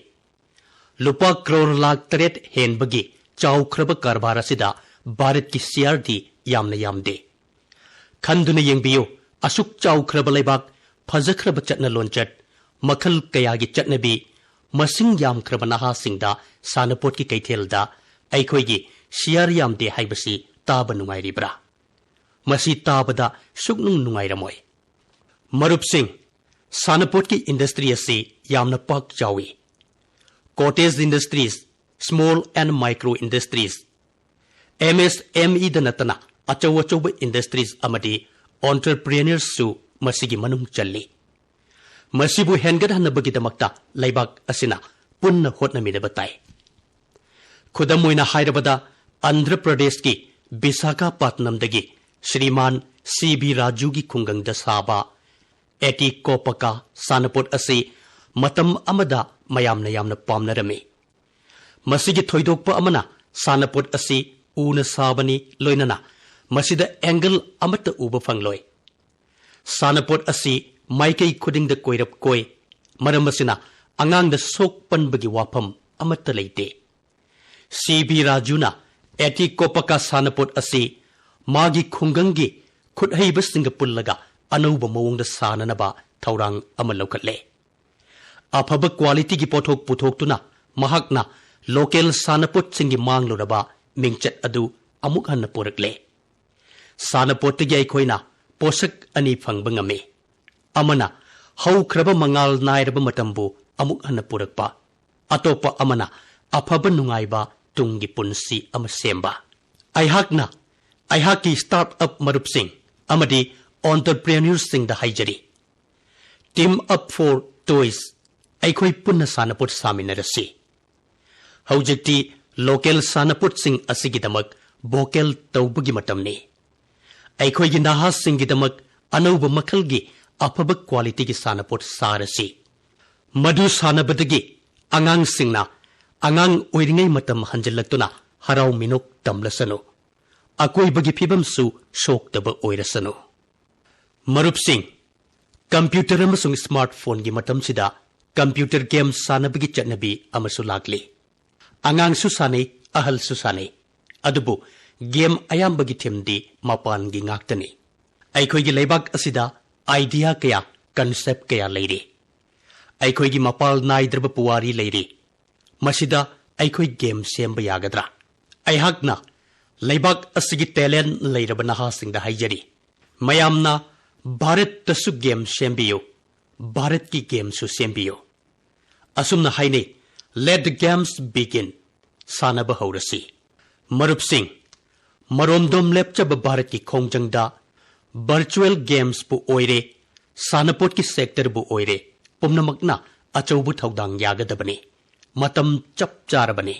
ꯂꯨꯄꯥ ꯀ꯭ꯔꯣꯔ ꯂꯥꯈ ꯇꯔꯦꯠ ꯍꯦꯟꯕꯒꯤ ꯆꯥꯎꯈ꯭ꯔꯕ ꯀꯔꯕꯥꯔ ꯑꯁꯤꯗ ꯚꯥꯔꯠꯀꯤ shareꯗꯤ ꯌꯥꯝꯅ ꯌꯥꯝꯗꯦ꯫ ꯈꯟꯗꯨꯅ ꯌꯦꯡꯕꯤꯌꯨ, ꯑꯁꯨꯛ ꯆꯥꯎꯈ꯭ꯔꯕ ꯂꯩꯕꯥꯛ, ꯐꯖꯈ꯭ꯔꯕ ꯆꯠꯅ ꯂꯣꯟꯆꯠ, ꯃꯈꯜ ꯀꯌꯥꯒꯤ ꯆꯠꯅꯕꯤ, ꯃꯁꯤꯡ ꯌꯥꯝꯈ꯭ꯔꯕ ꯅꯍꯥꯁꯤꯡꯗ ꯁꯥꯟꯅꯄꯣꯠꯀꯤ ꯀꯩꯊꯦꯜꯗ ꯑꯩꯈꯣꯏꯒꯤ share ꯌꯥꯝꯗꯦ ꯍꯥꯏꯕꯁꯤ ꯇꯥꯕ ꯅꯨꯡꯉꯥꯏꯔꯤꯕ꯭ꯔꯥ? ꯃꯁꯤ ꯇꯥꯕꯗ ꯁꯨꯛꯅꯨꯡ ꯅꯨꯡꯉꯥꯏꯔꯝꯃꯣꯏ꯫ ꯃꯔꯨꯞꯁꯤꯡ, ꯁꯥꯟꯅꯄꯣꯠꯀꯤ industry ꯑꯁꯤ ꯌꯥꯝꯅ ꯄꯥꯛ ꯆꯥꯎꯏ꯫ Cottage industries, small and micro industries, MSMEꯗ ꯅꯠꯇꯅ ꯑꯆꯧ ꯑꯆꯧꯕ industries ꯑꯃꯗꯤ entrepreneursꯁꯨ ꯃꯁꯤꯒꯤ ꯃꯅꯨꯡ ꯆꯜꯂꯤ꯫ ꯃꯁꯤꯕꯨ ꯍꯦꯟꯒꯠꯍꯟꯅꯕꯒꯤꯗꯃꯛꯇ ꯂꯩꯕꯥꯛ ꯑꯁꯤꯅ ꯄꯨꯟꯅ ꯍꯣꯠꯅꯃꯤꯟꯅꯕ ꯇꯥꯏ꯫ ꯈꯨꯗꯝ ꯑꯣꯏꯅ ꯍꯥꯏꯔꯕꯗ, ꯑꯟꯙ꯭ꯔ ꯄ꯭ꯔꯗꯦꯁꯀꯤ ꯕꯤꯁꯥꯈꯥꯄꯠꯅꯝꯗꯒꯤ ꯁ꯭ꯔꯤꯃꯥꯟ C B ꯔꯥꯖꯨꯒꯤ ꯈꯨꯡꯒꯪꯗ ꯁꯥꯕ ꯑꯦꯇꯤꯀꯣꯄꯀꯥ ꯁꯥꯟꯅꯄꯣꯠ ꯑꯁꯤ ꯃꯇꯝ ꯑꯃꯗ ꯃꯌꯥꯝꯅ ꯌꯥꯝꯅ ꯄꯥꯝꯅꯔꯝꯃꯤ꯫ ꯃꯁꯤꯒꯤ ꯊꯣꯏꯗꯣꯛꯄ ꯑꯃꯅ ꯁꯥꯟꯅꯄꯣꯠ ꯑꯁꯤ ꯎꯅ ꯁꯥꯕꯅꯤ, ꯂꯣꯏꯅꯅ ꯃꯁꯤꯗ angle ꯑꯃꯠꯇ ꯎꯕ ꯐꯪꯂꯣꯏ꯫ ꯁꯥꯟꯅꯄꯣꯠ ꯑꯁꯤ ꯃꯥꯏꯀꯩ ꯈꯨꯗꯤꯡꯗ ꯀꯣꯏꯔꯞ ꯀꯣꯏ, ꯃꯔꯝ ꯑꯁꯤꯅ ꯑꯉꯥꯡꯗ ꯁꯣꯛ ꯄꯟꯕꯒꯤ ꯋꯥꯐꯝ ꯑꯃꯠꯇ ꯂꯩꯇꯦ꯫ ꯁꯤ ꯕꯤ ꯔꯥꯖꯨꯅ ꯑꯦꯇꯤꯀꯣꯄꯀꯥ ꯁꯥꯟꯅꯄꯣꯠ ꯑꯁꯤ ꯃꯥꯒꯤ ꯈꯨꯡꯒꯪꯒꯤ ꯈꯨꯠꯍꯩꯕꯁꯤꯡꯒ ꯄꯨꯜꯂꯒ ꯑꯅꯧꯕ ꯃꯑꯣꯡꯗ ꯁꯥꯟꯅꯅꯕ ꯊꯧꯔꯥꯡ ꯑꯃ ꯂꯧꯈꯠꯂꯦ꯫ ꯑꯐꯕ qualityꯒꯤ ꯄꯣꯠꯊꯣꯛ ꯄꯨꯊꯣꯛꯇꯨꯅ ꯃꯍꯥꯛꯅ local ꯁꯥꯟꯅꯄꯣꯠꯁꯤꯡꯒꯤ ꯃꯥꯡꯂꯨꯔꯕ ꯃꯤꯡꯆꯠ ꯑꯗꯨ ꯑꯃꯨꯛ ꯍꯟꯅ ꯄꯨꯔꯛꯂꯦ꯫ ꯁꯥꯟꯅꯄꯣꯠꯇꯒꯤ ꯑꯩꯈꯣꯏꯅ ꯄꯣꯠꯁꯛ ꯑꯅꯤ ꯐꯪꯕ ꯉꯝꯃꯤ꯫ ꯑꯃꯅ ꯍꯧꯈ꯭ꯔꯕ ꯃꯉꯥꯜ ꯅꯥꯏꯔꯕ ꯃꯇꯝꯕꯨ ꯑꯃꯨꯛ ꯍꯟꯅ ꯄꯨꯔꯛꯄ, ꯑꯇꯣꯞꯄ ꯑꯃꯅ ꯑꯐꯕ ꯅꯨꯡꯉꯥꯏꯕ ꯇꯨꯡꯒꯤ ꯄꯨꯟꯁꯤ ꯑꯃ ꯁꯦꯝꯕ꯫ ꯑꯩꯍꯥꯛꯅ ꯑꯩꯍꯥꯛꯀꯤ start up ꯃꯔꯨꯞꯁꯤꯡ ꯑꯃꯗꯤ entrepreneurꯁꯤꯡꯗ ꯍꯥꯏꯖꯔꯤ, Team Up for Toys, ꯑꯩꯈꯣꯏ ꯄꯨꯟꯅ ꯁꯥꯟꯅꯄꯣꯠ ꯁꯥꯃꯤꯟꯅꯔꯁꯤ꯫ ꯍꯧꯖꯤꯛꯇꯤ local ꯁꯥꯟꯅꯄꯣꯠꯁꯤꯡ ꯑꯁꯤꯒꯤꯗꯃꯛ vocal ꯇꯧꯕꯒꯤ ꯃꯇꯝꯅꯤ꯫ ꯑꯩꯈꯣꯏꯒꯤ ꯅꯍꯥꯁꯤꯡꯒꯤꯗꯃꯛ ꯑꯅꯧꯕ ꯃꯈꯜꯒꯤ ꯑꯐꯕ qualityꯒꯤ ꯁꯥꯟꯅꯄꯣꯠ ꯁꯥꯔꯁꯤ꯫ ꯃꯗꯨ ꯁꯥꯟꯅꯕꯗꯒꯤ ꯑꯉꯥꯡꯁꯤꯡꯅ ꯑꯉꯥꯡ ꯑꯣꯏꯔꯤꯉꯩ ꯃꯇꯝ ꯍꯟꯖꯤꯜꯂꯛꯇꯨꯅ ꯍꯔꯥꯎ ꯃꯤꯅꯣꯛ ꯇꯝꯂꯁꯅꯨ, ꯑꯀꯣꯏꯕꯒꯤ ꯐꯤꯕꯝꯁꯨ ꯁꯣꯛꯇꯕ ꯑꯣꯏꯔꯁꯅꯨ꯫ ꯃꯔꯨꯞꯁꯤꯡ, computer ꯑꯃꯁꯨꯡ smartphoneꯒꯤ ꯃꯇꯝꯁꯤꯗ computer game ꯁꯥꯟꯅꯕꯒꯤ ꯆꯠꯅꯕꯤ ꯑꯃꯁꯨ ꯂꯥꯛꯂꯤ꯫ ꯑꯉꯥꯡꯁꯨ ꯁꯥꯟꯅꯩ, ꯑꯍꯜꯁꯨ ꯁꯥꯟꯅꯩ꯫ ꯑꯗꯨꯕꯨ game ꯑꯌꯥꯝꯕꯒꯤ themeꯗꯤ ꯃꯄꯥꯟꯒꯤ ꯉꯥꯛꯇꯅꯤ꯫ ꯑꯩꯈꯣꯏꯒꯤ ꯂꯩꯕꯥꯛ ꯑꯁꯤꯗ idea ꯀꯌꯥ, concept ꯀꯌꯥ ꯂꯩꯔꯤ꯫ ꯑꯩꯈꯣꯏꯒꯤ ꯃꯄꯥꯜ ꯅꯥꯏꯗ꯭ꯔꯕ ꯄꯨꯋꯥꯔꯤ ꯂꯩꯔꯤ꯫ ꯃꯁꯤꯗ ꯑꯩꯈꯣꯏ game ꯁꯦꯝꯕ ꯌꯥꯒꯗ꯭ꯔꯥ? ꯑꯩꯍꯥꯛꯅ ꯂꯩꯕꯥꯛ ꯑꯁꯤꯒꯤ talent ꯂꯩꯔꯕ ꯅꯍꯥꯁꯤꯡꯗ ꯍꯥꯏꯖꯔꯤ, ꯃꯌꯥꯝꯅ ꯚꯥꯔꯠꯇꯁꯨ game ꯁꯦꯝꯕꯤꯌꯨ, ꯚꯥꯔꯠꯀꯤ gameꯁꯨ ꯁꯦꯝꯕꯤꯌꯨ꯫ ꯑꯁꯨꯝꯅ ꯍꯥꯏꯅꯩ, "Let the games begin"꯫ ꯁꯥꯟꯅꯕ ꯍꯧꯔꯁꯤ꯫ ꯃꯔꯨꯞꯁꯤꯡ, ꯃꯔꯣꯝꯗꯣꯝ ꯂꯦꯞꯆꯕ ꯚꯥꯔꯠꯀꯤ ꯈꯣꯡꯖꯪꯗ virtual gamesꯄꯨ ꯑꯣꯏꯔꯦ, ꯁꯥꯟꯅꯄꯣꯠꯀꯤ sectorꯕꯨ ꯑꯣꯏꯔꯦ, ꯄꯨꯝꯅꯃꯛꯅ ꯑꯆꯧꯕ ꯊꯧꯗꯥꯡ ꯌꯥꯒꯗꯕꯅꯤ꯫ ꯃꯇꯝ ꯆꯞ ꯆꯥꯔꯕꯅꯤ꯫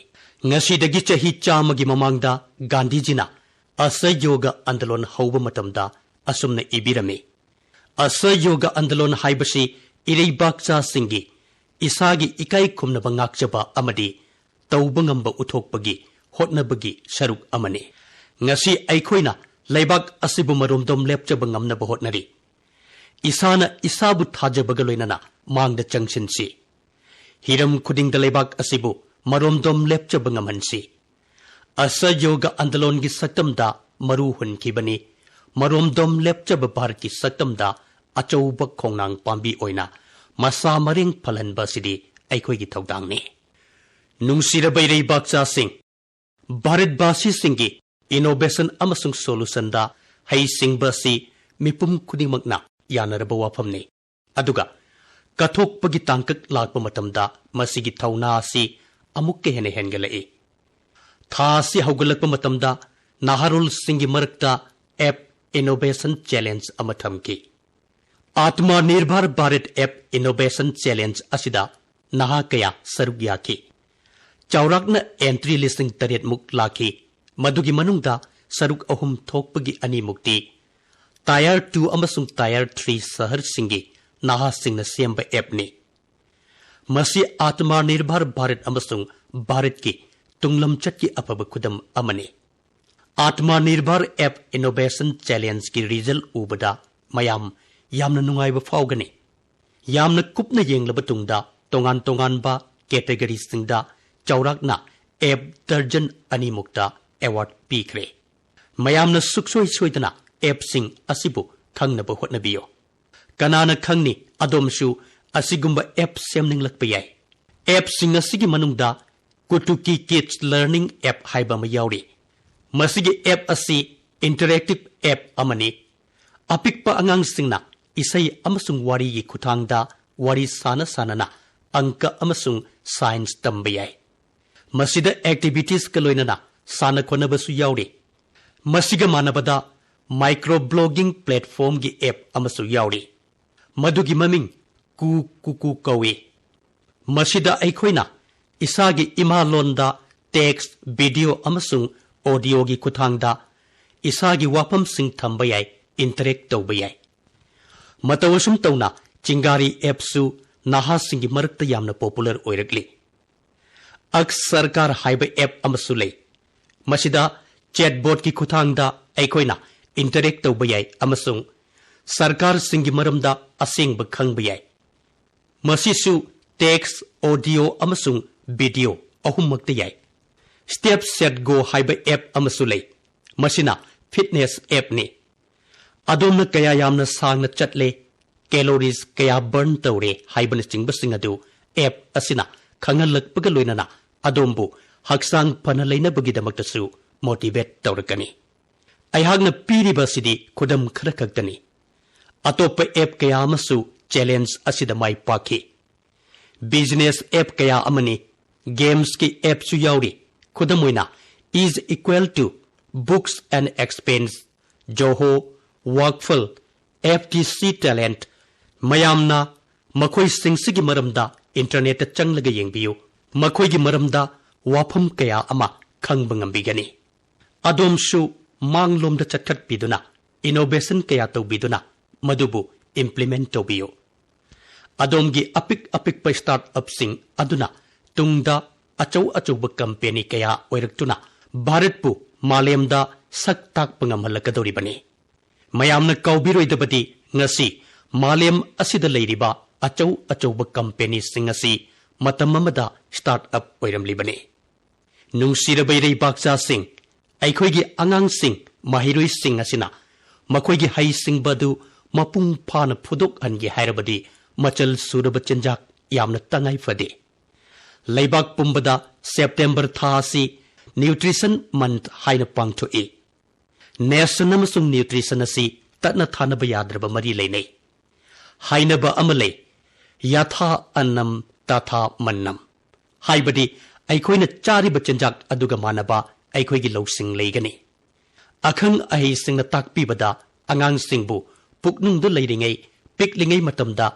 ꯉꯁꯤꯗꯒꯤ ꯆꯍꯤ ꯆꯥꯝꯃꯒꯤ ꯃꯃꯥꯡꯗ ꯒꯥꯟꯙꯤꯖꯤꯅ ꯑꯁꯍꯌꯣꯒ ꯑꯟꯗꯂꯣꯟ ꯍꯧꯕ ꯃꯇꯝꯗ ꯑꯁꯨꯝꯅ ꯏꯕꯤꯔꯝꯃꯤ, "ꯑꯁꯍꯌꯣꯒ ꯑꯟꯗꯂꯣꯟ ꯍꯥꯏꯕꯁꯤ ꯏꯔꯩꯕꯥꯛꯆꯥꯁꯤꯡꯒꯤ ꯏꯁꯥꯒꯤ ꯏꯀꯥꯏ ꯈꯨꯝꯅꯕ ꯉꯥꯛꯆꯕ ꯑꯃꯗꯤ ꯇꯧꯕ ꯉꯝꯕ ꯎꯠꯊꯣꯛꯄꯒꯤ ꯍꯣꯠꯅꯕꯒꯤ ꯁꯔꯨꯛ ꯑꯃꯅꯤ꯫ ꯉꯁꯤ ꯑꯩꯈꯣꯏꯅ ꯂꯩꯕꯥꯛ ꯑꯁꯤꯕꯨ ꯃꯔꯣꯝꯗꯣꯝ ꯂꯦꯞꯆꯕ ꯉꯝꯅꯕ ꯍꯣꯠꯅꯔꯤ꯫ ꯏꯁꯥꯅ ꯏꯁꯥꯕꯨ ꯊꯥꯖꯕꯒ ꯂꯣꯏꯅꯅ ꯃꯥꯡꯗ ꯆꯪꯁꯤꯟꯁꯤ꯫ ꯍꯤꯔꯝ ꯈꯨꯗꯤꯡꯗ ꯂꯩꯕꯥꯛ ꯑꯁꯤꯕꯨ ꯃꯔꯣꯝꯗꯣꯝ ꯂꯦꯞꯆꯕ ꯉꯝꯍꯟꯁꯤ꯫ ꯑꯁꯍꯌꯣꯒ ꯑꯟꯗꯂꯣꯟꯒꯤ ꯁꯛꯇꯝꯗ ꯃꯔꯨ ꯍꯨꯟꯈꯤꯕꯅꯤ꯫ ꯃꯔꯣꯝꯗꯣꯝ ꯂꯦꯞꯆꯕ ꯚꯥꯔꯠꯀꯤ ꯁꯛꯇꯝꯗ ꯑꯆꯧꯕ ꯈꯣꯡꯅꯥꯡ ꯄꯥꯝꯕꯤ ꯑꯣꯏꯅ ꯃꯁꯥ ꯃꯔꯦꯡ ꯐꯜꯍꯟꯕ ꯑꯁꯤꯗꯤ ꯑꯩꯈꯣꯏꯒꯤ ꯊꯧꯗꯥꯡꯅꯤ꯫ ꯅꯨꯡꯁꯤꯔꯕ ꯏꯔꯩꯕꯥꯛꯆꯥꯁꯤꯡ, ꯚꯥꯔꯠꯕꯥꯁꯤꯁꯤꯡꯒꯤ innovation ꯑꯃꯁꯨꯡ solutionꯗ ꯍꯩꯁꯤꯡꯕ ꯑꯁꯤ ꯃꯤꯄꯨꯝ ꯈꯨꯗꯤꯡꯃꯛꯅ ꯌꯥꯅꯔꯕ ꯋꯥꯐꯝꯅꯤ꯫ ꯑꯗꯨꯒ ꯀꯠꯊꯣꯛꯄꯒꯤ ꯇꯥꯡꯀꯛ ꯂꯥꯛꯄ ꯃꯇꯝꯗ ꯃꯁꯤꯒꯤ ꯊꯧꯅꯥ ꯑꯁꯤ ꯑꯃꯨꯛꯀ ꯍꯦꯟꯅ ꯍꯦꯟꯒꯠꯂꯛꯏ꯫ ꯊꯥ ꯑꯁꯤ ꯍꯧꯒꯠꯂꯛꯄ ꯃꯇꯝꯗ ꯅꯍꯥꯔꯣꯜꯁꯤꯡꯒꯤ ꯃꯔꯛꯇ app innovation challenge ꯑꯃ ꯊꯝꯈꯤ꯫ Atmanirbhar Bharat App Innovation Challenge ꯑꯁꯤꯗ ꯅꯍꯥ ꯀꯌꯥ ꯁꯔꯨꯛ ꯌꯥꯈꯤ꯫ ꯆꯥꯎꯔꯥꯛꯅ entry ꯂꯤꯁꯤꯡ ꯇꯔꯦꯠ ꯃꯨꯛ ꯂꯥꯛꯈꯤ꯫ ꯃꯗꯨꯒꯤ ꯃꯅꯨꯡꯗ ꯁꯔꯨꯛ ꯑꯍꯨꯝ ꯊꯣꯛꯄꯒꯤ ꯑꯅꯤꯃꯨꯛꯇꯤ Tier two ꯑꯃꯁꯨꯡ Tier three ꯁꯍꯔꯁꯤꯡꯒꯤ ꯅꯍꯥꯁꯤꯡꯅ ꯁꯦꯝꯕ appꯅꯤ꯫ ꯃꯁꯤ Atmanirbhar Bharat ꯑꯃꯁꯨꯡ ꯚꯥꯔꯠꯀꯤ ꯇꯨꯡꯂꯝꯆꯠꯀꯤ ꯑꯐꯕ ꯈꯨꯗꯝ ꯑꯃꯅꯤ꯫ Atmanirbhar App Innovation Challengeꯀꯤ result ꯎꯕꯗ ꯃꯌꯥꯝ ꯌꯥꯝꯅ ꯅꯨꯡꯉꯥꯏꯕ ꯐꯥꯎꯒꯅꯤ꯫ ꯌꯥꯝꯅ ꯀꯨꯞꯅ ꯌꯦꯡꯂꯕ ꯇꯨꯡꯗ ꯇꯣꯉꯥꯟ ꯇꯣꯉꯥꯟꯕ categoryꯁꯤꯡꯗ ꯆꯥꯎꯔꯥꯛꯅ app ꯗꯔꯖꯟ ꯑꯅꯤꯃꯨꯛꯇ award ꯄꯤꯈ꯭ꯔꯦ꯫ ꯃꯌꯥꯝꯅ ꯁꯨꯛꯁꯣꯏ ꯁꯣꯏꯗꯅ appꯁꯤꯡ ꯑꯁꯤꯕꯨ ꯈꯪꯅꯕ ꯍꯣꯠꯅꯕꯤꯌꯨ꯫ ꯀꯅꯥꯅ ꯈꯪꯅꯤ, ꯑꯗꯣꯝꯁꯨ ꯑꯁꯤꯒꯨꯝꯕ app ꯁꯦꯝꯅꯤꯡꯂꯛꯄ ꯌꯥꯏ꯫ Appꯁꯤꯡ ꯑꯁꯤꯒꯤ ꯃꯅꯨꯡꯗ Kutuki Kids Learning App ꯍꯥꯏꯕ ꯑꯃ ꯌꯥꯎꯔꯤ꯫ ꯃꯁꯤꯒꯤ app ꯑꯁꯤ interactive app ꯑꯃꯅꯤ꯫ ꯑꯄꯤꯛꯄ ꯑꯉꯥꯡꯁꯤꯡꯅ ꯏꯁꯩ ꯑꯃꯁꯨꯡ ꯋꯥꯔꯤꯒꯤ ꯈꯨꯠꯊꯥꯡꯗ ꯋꯥꯔꯤ ꯁꯥꯅ ꯁꯥꯅꯅ ꯑꯪꯀ ꯑꯃꯁꯨꯡ science ꯇꯝꯕ ꯌꯥꯏ꯫ ꯃꯁꯤꯗ activitiesꯀ ꯂꯣꯏꯅꯅ ꯁꯥꯟꯅ ꯈꯣꯠꯅꯕꯁꯨ ꯌꯥꯎꯔꯤ꯫ ꯃꯁꯤꯒ ꯃꯥꯟꯅꯕꯗ micro blogging platformꯒꯤ app ꯑꯃꯁꯨ ꯌꯥꯎꯔꯤ꯫ ꯃꯗꯨꯒꯤ ꯃꯃꯤꯡ ꯀꯨ ꯀꯨꯀꯨ ꯀꯧꯏ꯫ ꯃꯁꯤꯗ ꯑꯩꯈꯣꯏꯅ ꯏꯁꯥꯒꯤ ꯏꯃꯥ ꯂꯣꯟꯗ text, video ꯑꯃꯁꯨꯡ audioꯒꯤ ꯈꯨꯠꯊꯥꯡꯗ ꯏꯁꯥꯒꯤ ꯋꯥꯐꯝꯁꯤꯡ ꯊꯝꯕ ꯌꯥꯏ, interact ꯇꯧꯕ ꯌꯥꯏ꯫ ꯃꯇꯧ ꯑꯁꯨꯝ ꯇꯧꯅ ꯆꯤꯡꯒꯥꯔꯤ appꯁꯨ ꯅꯍꯥꯁꯤꯡꯒꯤ ꯃꯔꯛꯇ ꯌꯥꯝꯅ ꯄꯣꯄꯨꯂꯔ ꯑꯣꯏꯔꯛꯂꯤ꯫ ꯑꯛꯁ ꯁꯔꯀꯥꯔ ꯍꯥꯏꯕ ꯑꯦꯞ ꯑꯃꯁꯨ ꯂꯩ꯫ ꯃꯁꯤꯗ ꯆꯦꯠꯕꯣꯠꯀꯤ ꯈꯨꯠꯊꯥꯡꯗ ꯑꯩꯈꯣꯏꯅ ꯏꯟꯇꯔꯦꯛ ꯇꯧꯕ ꯌꯥꯏ ꯑꯃꯁꯨꯡ ꯁꯔꯀꯥꯔꯁꯤꯡꯒꯤ ꯃꯔꯝꯗ ꯑꯁꯦꯡꯕ ꯈꯪꯕ ꯌꯥꯏ꯫ ꯃꯁꯤꯁꯨ ꯇꯦꯛꯁ, ꯑꯣꯗꯤꯑꯣ ꯑꯃꯁꯨꯡ ꯚꯤꯗꯤꯑꯣ ꯑꯍꯨꯝꯃꯛꯇ ꯌꯥꯏ꯫ ꯁ꯭ꯇꯦꯞ ꯁꯦꯠ ꯒꯣ ꯍꯥꯏꯕ ꯑꯦꯞ ꯑꯃꯁꯨ ꯂꯩ꯫ ꯃꯁꯤꯅ ꯐꯤꯠꯅꯦꯁ ꯑꯦꯞꯅꯤ꯫ ꯑꯗꯣꯝꯅ ꯀꯌꯥ ꯌꯥꯝꯅ ꯁꯥꯡꯅ ꯆꯠꯂꯦ, ꯀꯦꯂꯣꯔꯤꯁ ꯀꯌꯥ ꯕꯔꯟ ꯇꯧꯔꯦ ꯍꯥꯏꯕꯅꯆꯤꯡꯕꯁꯤꯡ ꯑꯗꯨ ꯑꯦꯞ ꯑꯁꯤꯅ ꯈꯪꯍꯜꯂꯛꯄꯒ ꯂꯣꯏꯅꯅ ꯑꯗꯣꯝꯕꯨ ꯍꯛꯆꯥꯡ ꯐꯅ ꯂꯩꯅꯕꯒꯤꯗꯃꯛꯇꯁꯨ ꯃꯣꯇꯤꯚꯦꯠ ꯇꯧꯔꯛꯀꯅꯤ꯫ ꯑꯩꯍꯥꯛꯅ ꯄꯤꯔꯤꯕ ꯑꯁꯤꯗꯤ ꯈꯨꯗꯝ ꯈꯔ ꯈꯛꯇꯅꯤ꯫ ꯑꯇꯣꯞꯄ ꯑꯦꯞ ꯀꯌꯥ ꯑꯃꯁꯨ ꯆꯦꯂꯦꯟꯖ ꯑꯁꯤꯗ ꯃꯥꯏ ꯄꯥꯛꯈꯤ꯫ ꯕꯤꯖꯤꯅꯦꯁ ꯑꯦꯞ ꯀꯌꯥ ꯑꯃꯅꯤ, ꯒꯦꯝꯁꯀꯤ ꯑꯦꯞꯁꯨ ꯌꯥꯎꯔꯤ꯫ ꯈꯨꯗꯝ ꯑꯣꯏꯅ, is equal to books and expense, Zoho, Workful, F T C Talent꯫ ꯃꯌꯥꯝꯅ ꯃꯈꯣꯏꯁꯤꯡꯁꯤꯒꯤ ꯃꯔꯝꯗ ꯏꯟꯇꯔꯅꯦꯠꯇ ꯆꯪꯂꯒ ꯌꯦꯡꯕꯤꯌꯨ꯫ ꯃꯈꯣꯏꯒꯤ ꯃꯔꯝꯗ ꯋꯥꯐꯝ ꯀꯌꯥ ꯑꯃ ꯈꯪꯕ ꯉꯝꯕꯤꯒꯅꯤ꯫ ꯑꯗꯣꯝꯁꯨ ꯃꯥꯡꯂꯣꯝꯗ ꯆꯠꯈꯠꯄꯤꯗꯨꯅ ꯏꯅꯣꯚꯦꯁꯟ ꯀꯌꯥ ꯇꯧꯕꯤꯗꯨꯅ ꯃꯗꯨꯕꯨ ꯏꯝꯄ꯭ꯂꯤꯃꯦꯟ ꯇꯧꯕꯤꯌꯨ꯫ ꯑꯗꯣꯝꯒꯤ ꯑꯄꯤꯛ ꯑꯄꯤꯛꯄ ꯁ꯭ꯇꯥꯔꯠ ꯑꯞꯁꯤꯡ ꯑꯗꯨꯅ ꯇꯨꯡꯗ ꯑꯆꯧ ꯑꯆꯧꯕ ꯀꯝꯄꯦꯅꯤ ꯀꯌꯥ ꯑꯣꯏꯔꯛꯇꯨꯅ ꯚꯥꯔꯠꯄꯨ ꯃꯥꯂꯦꯝꯗ ꯁꯛ ꯇꯥꯛꯄ ꯉꯝꯍꯜꯂꯛꯀꯗꯧꯔꯤꯕꯅꯤ꯫ ꯃꯌꯥꯝꯅ ꯀꯥꯎꯕꯤꯔꯣꯏꯗꯕꯗꯤ ꯉꯁꯤ ꯃꯥꯂꯦꯝ ꯑꯁꯤꯗ ꯂꯩꯔꯤꯕ ꯑꯆꯧ ꯑꯆꯧꯕ ꯀꯝꯄꯦꯅꯤꯁꯤꯡ ꯑꯁꯤ ꯃꯇꯝ ꯑꯃꯗ ꯁ꯭ꯇꯥꯔꯠ ꯑꯞ ꯑꯣꯏꯔꯝꯂꯤꯕꯅꯤ꯫ ꯅꯨꯡꯁꯤꯔꯕ ꯏꯔꯩꯕꯥꯛꯆꯥꯁꯤꯡ, ꯑꯩꯈꯣꯏꯒꯤ ꯑꯉꯥꯡꯁꯤꯡ, ꯃꯍꯩꯔꯣꯏꯁꯤꯡ ꯑꯁꯤꯅ ꯃꯈꯣꯏꯒꯤ ꯍꯩꯁꯤꯡꯕ ꯑꯗꯨ ꯃꯄꯨꯡ ꯐꯥꯅ ꯐꯨꯗꯣꯛꯍꯟꯒꯦ ꯍꯥꯏꯔꯕꯗꯤ ꯃꯆꯜ ꯁꯨꯔꯕ ꯆꯤꯟꯖꯥꯛ ꯌꯥꯝꯅ ꯇꯉꯥꯏ ꯐꯗꯦ꯫ ꯂꯩꯕꯥꯛ ꯄꯨꯝꯕꯗ ꯁꯦꯞꯇꯦꯝꯕꯔ ꯊꯥ ꯑꯁꯤ ꯅ꯭ꯌꯨꯇ꯭ꯔꯤꯁꯟ ꯃꯟꯊ ꯍꯥꯏꯅ ꯄꯥꯡꯊꯣꯛꯏ꯫ ꯅꯦꯁꯟ ꯑꯃꯁꯨꯡ ꯅ꯭ꯌꯨꯇ꯭ꯔꯤꯁꯟ ꯑꯁꯤ ꯇꯠꯅ ꯊꯥꯅꯕ ꯌꯥꯗ꯭ꯔꯕ ꯃꯔꯤ ꯂꯩꯅꯩ꯫ ꯍꯥꯏꯅꯕ ꯑꯃ ꯂꯩ, "ꯌꯊꯥ ꯑꯟꯅꯝ ꯇꯊꯥ ꯃꯟꯅꯝ", ꯍꯥꯏꯕꯗꯤ ꯑꯩꯈꯣꯏꯅ ꯆꯥꯔꯤꯕ ꯆꯤꯟꯖꯥꯛ ꯑꯗꯨꯒ ꯃꯥꯟꯅꯕ ꯑꯩꯈꯣꯏꯒꯤ ꯂꯧꯁꯤꯡ ꯂꯩꯒꯅꯤ꯫ ꯑꯈꯪ ꯑꯍꯩꯁꯤꯡꯅ ꯇꯥꯛꯄꯤꯕꯗ ꯑꯉꯥꯡꯁꯤꯡꯕꯨ ꯄꯨꯛꯅꯨꯡꯗ ꯂꯩꯔꯤꯉꯩ, ꯄꯤꯛꯂꯤꯉꯩ ꯃꯇꯝꯗ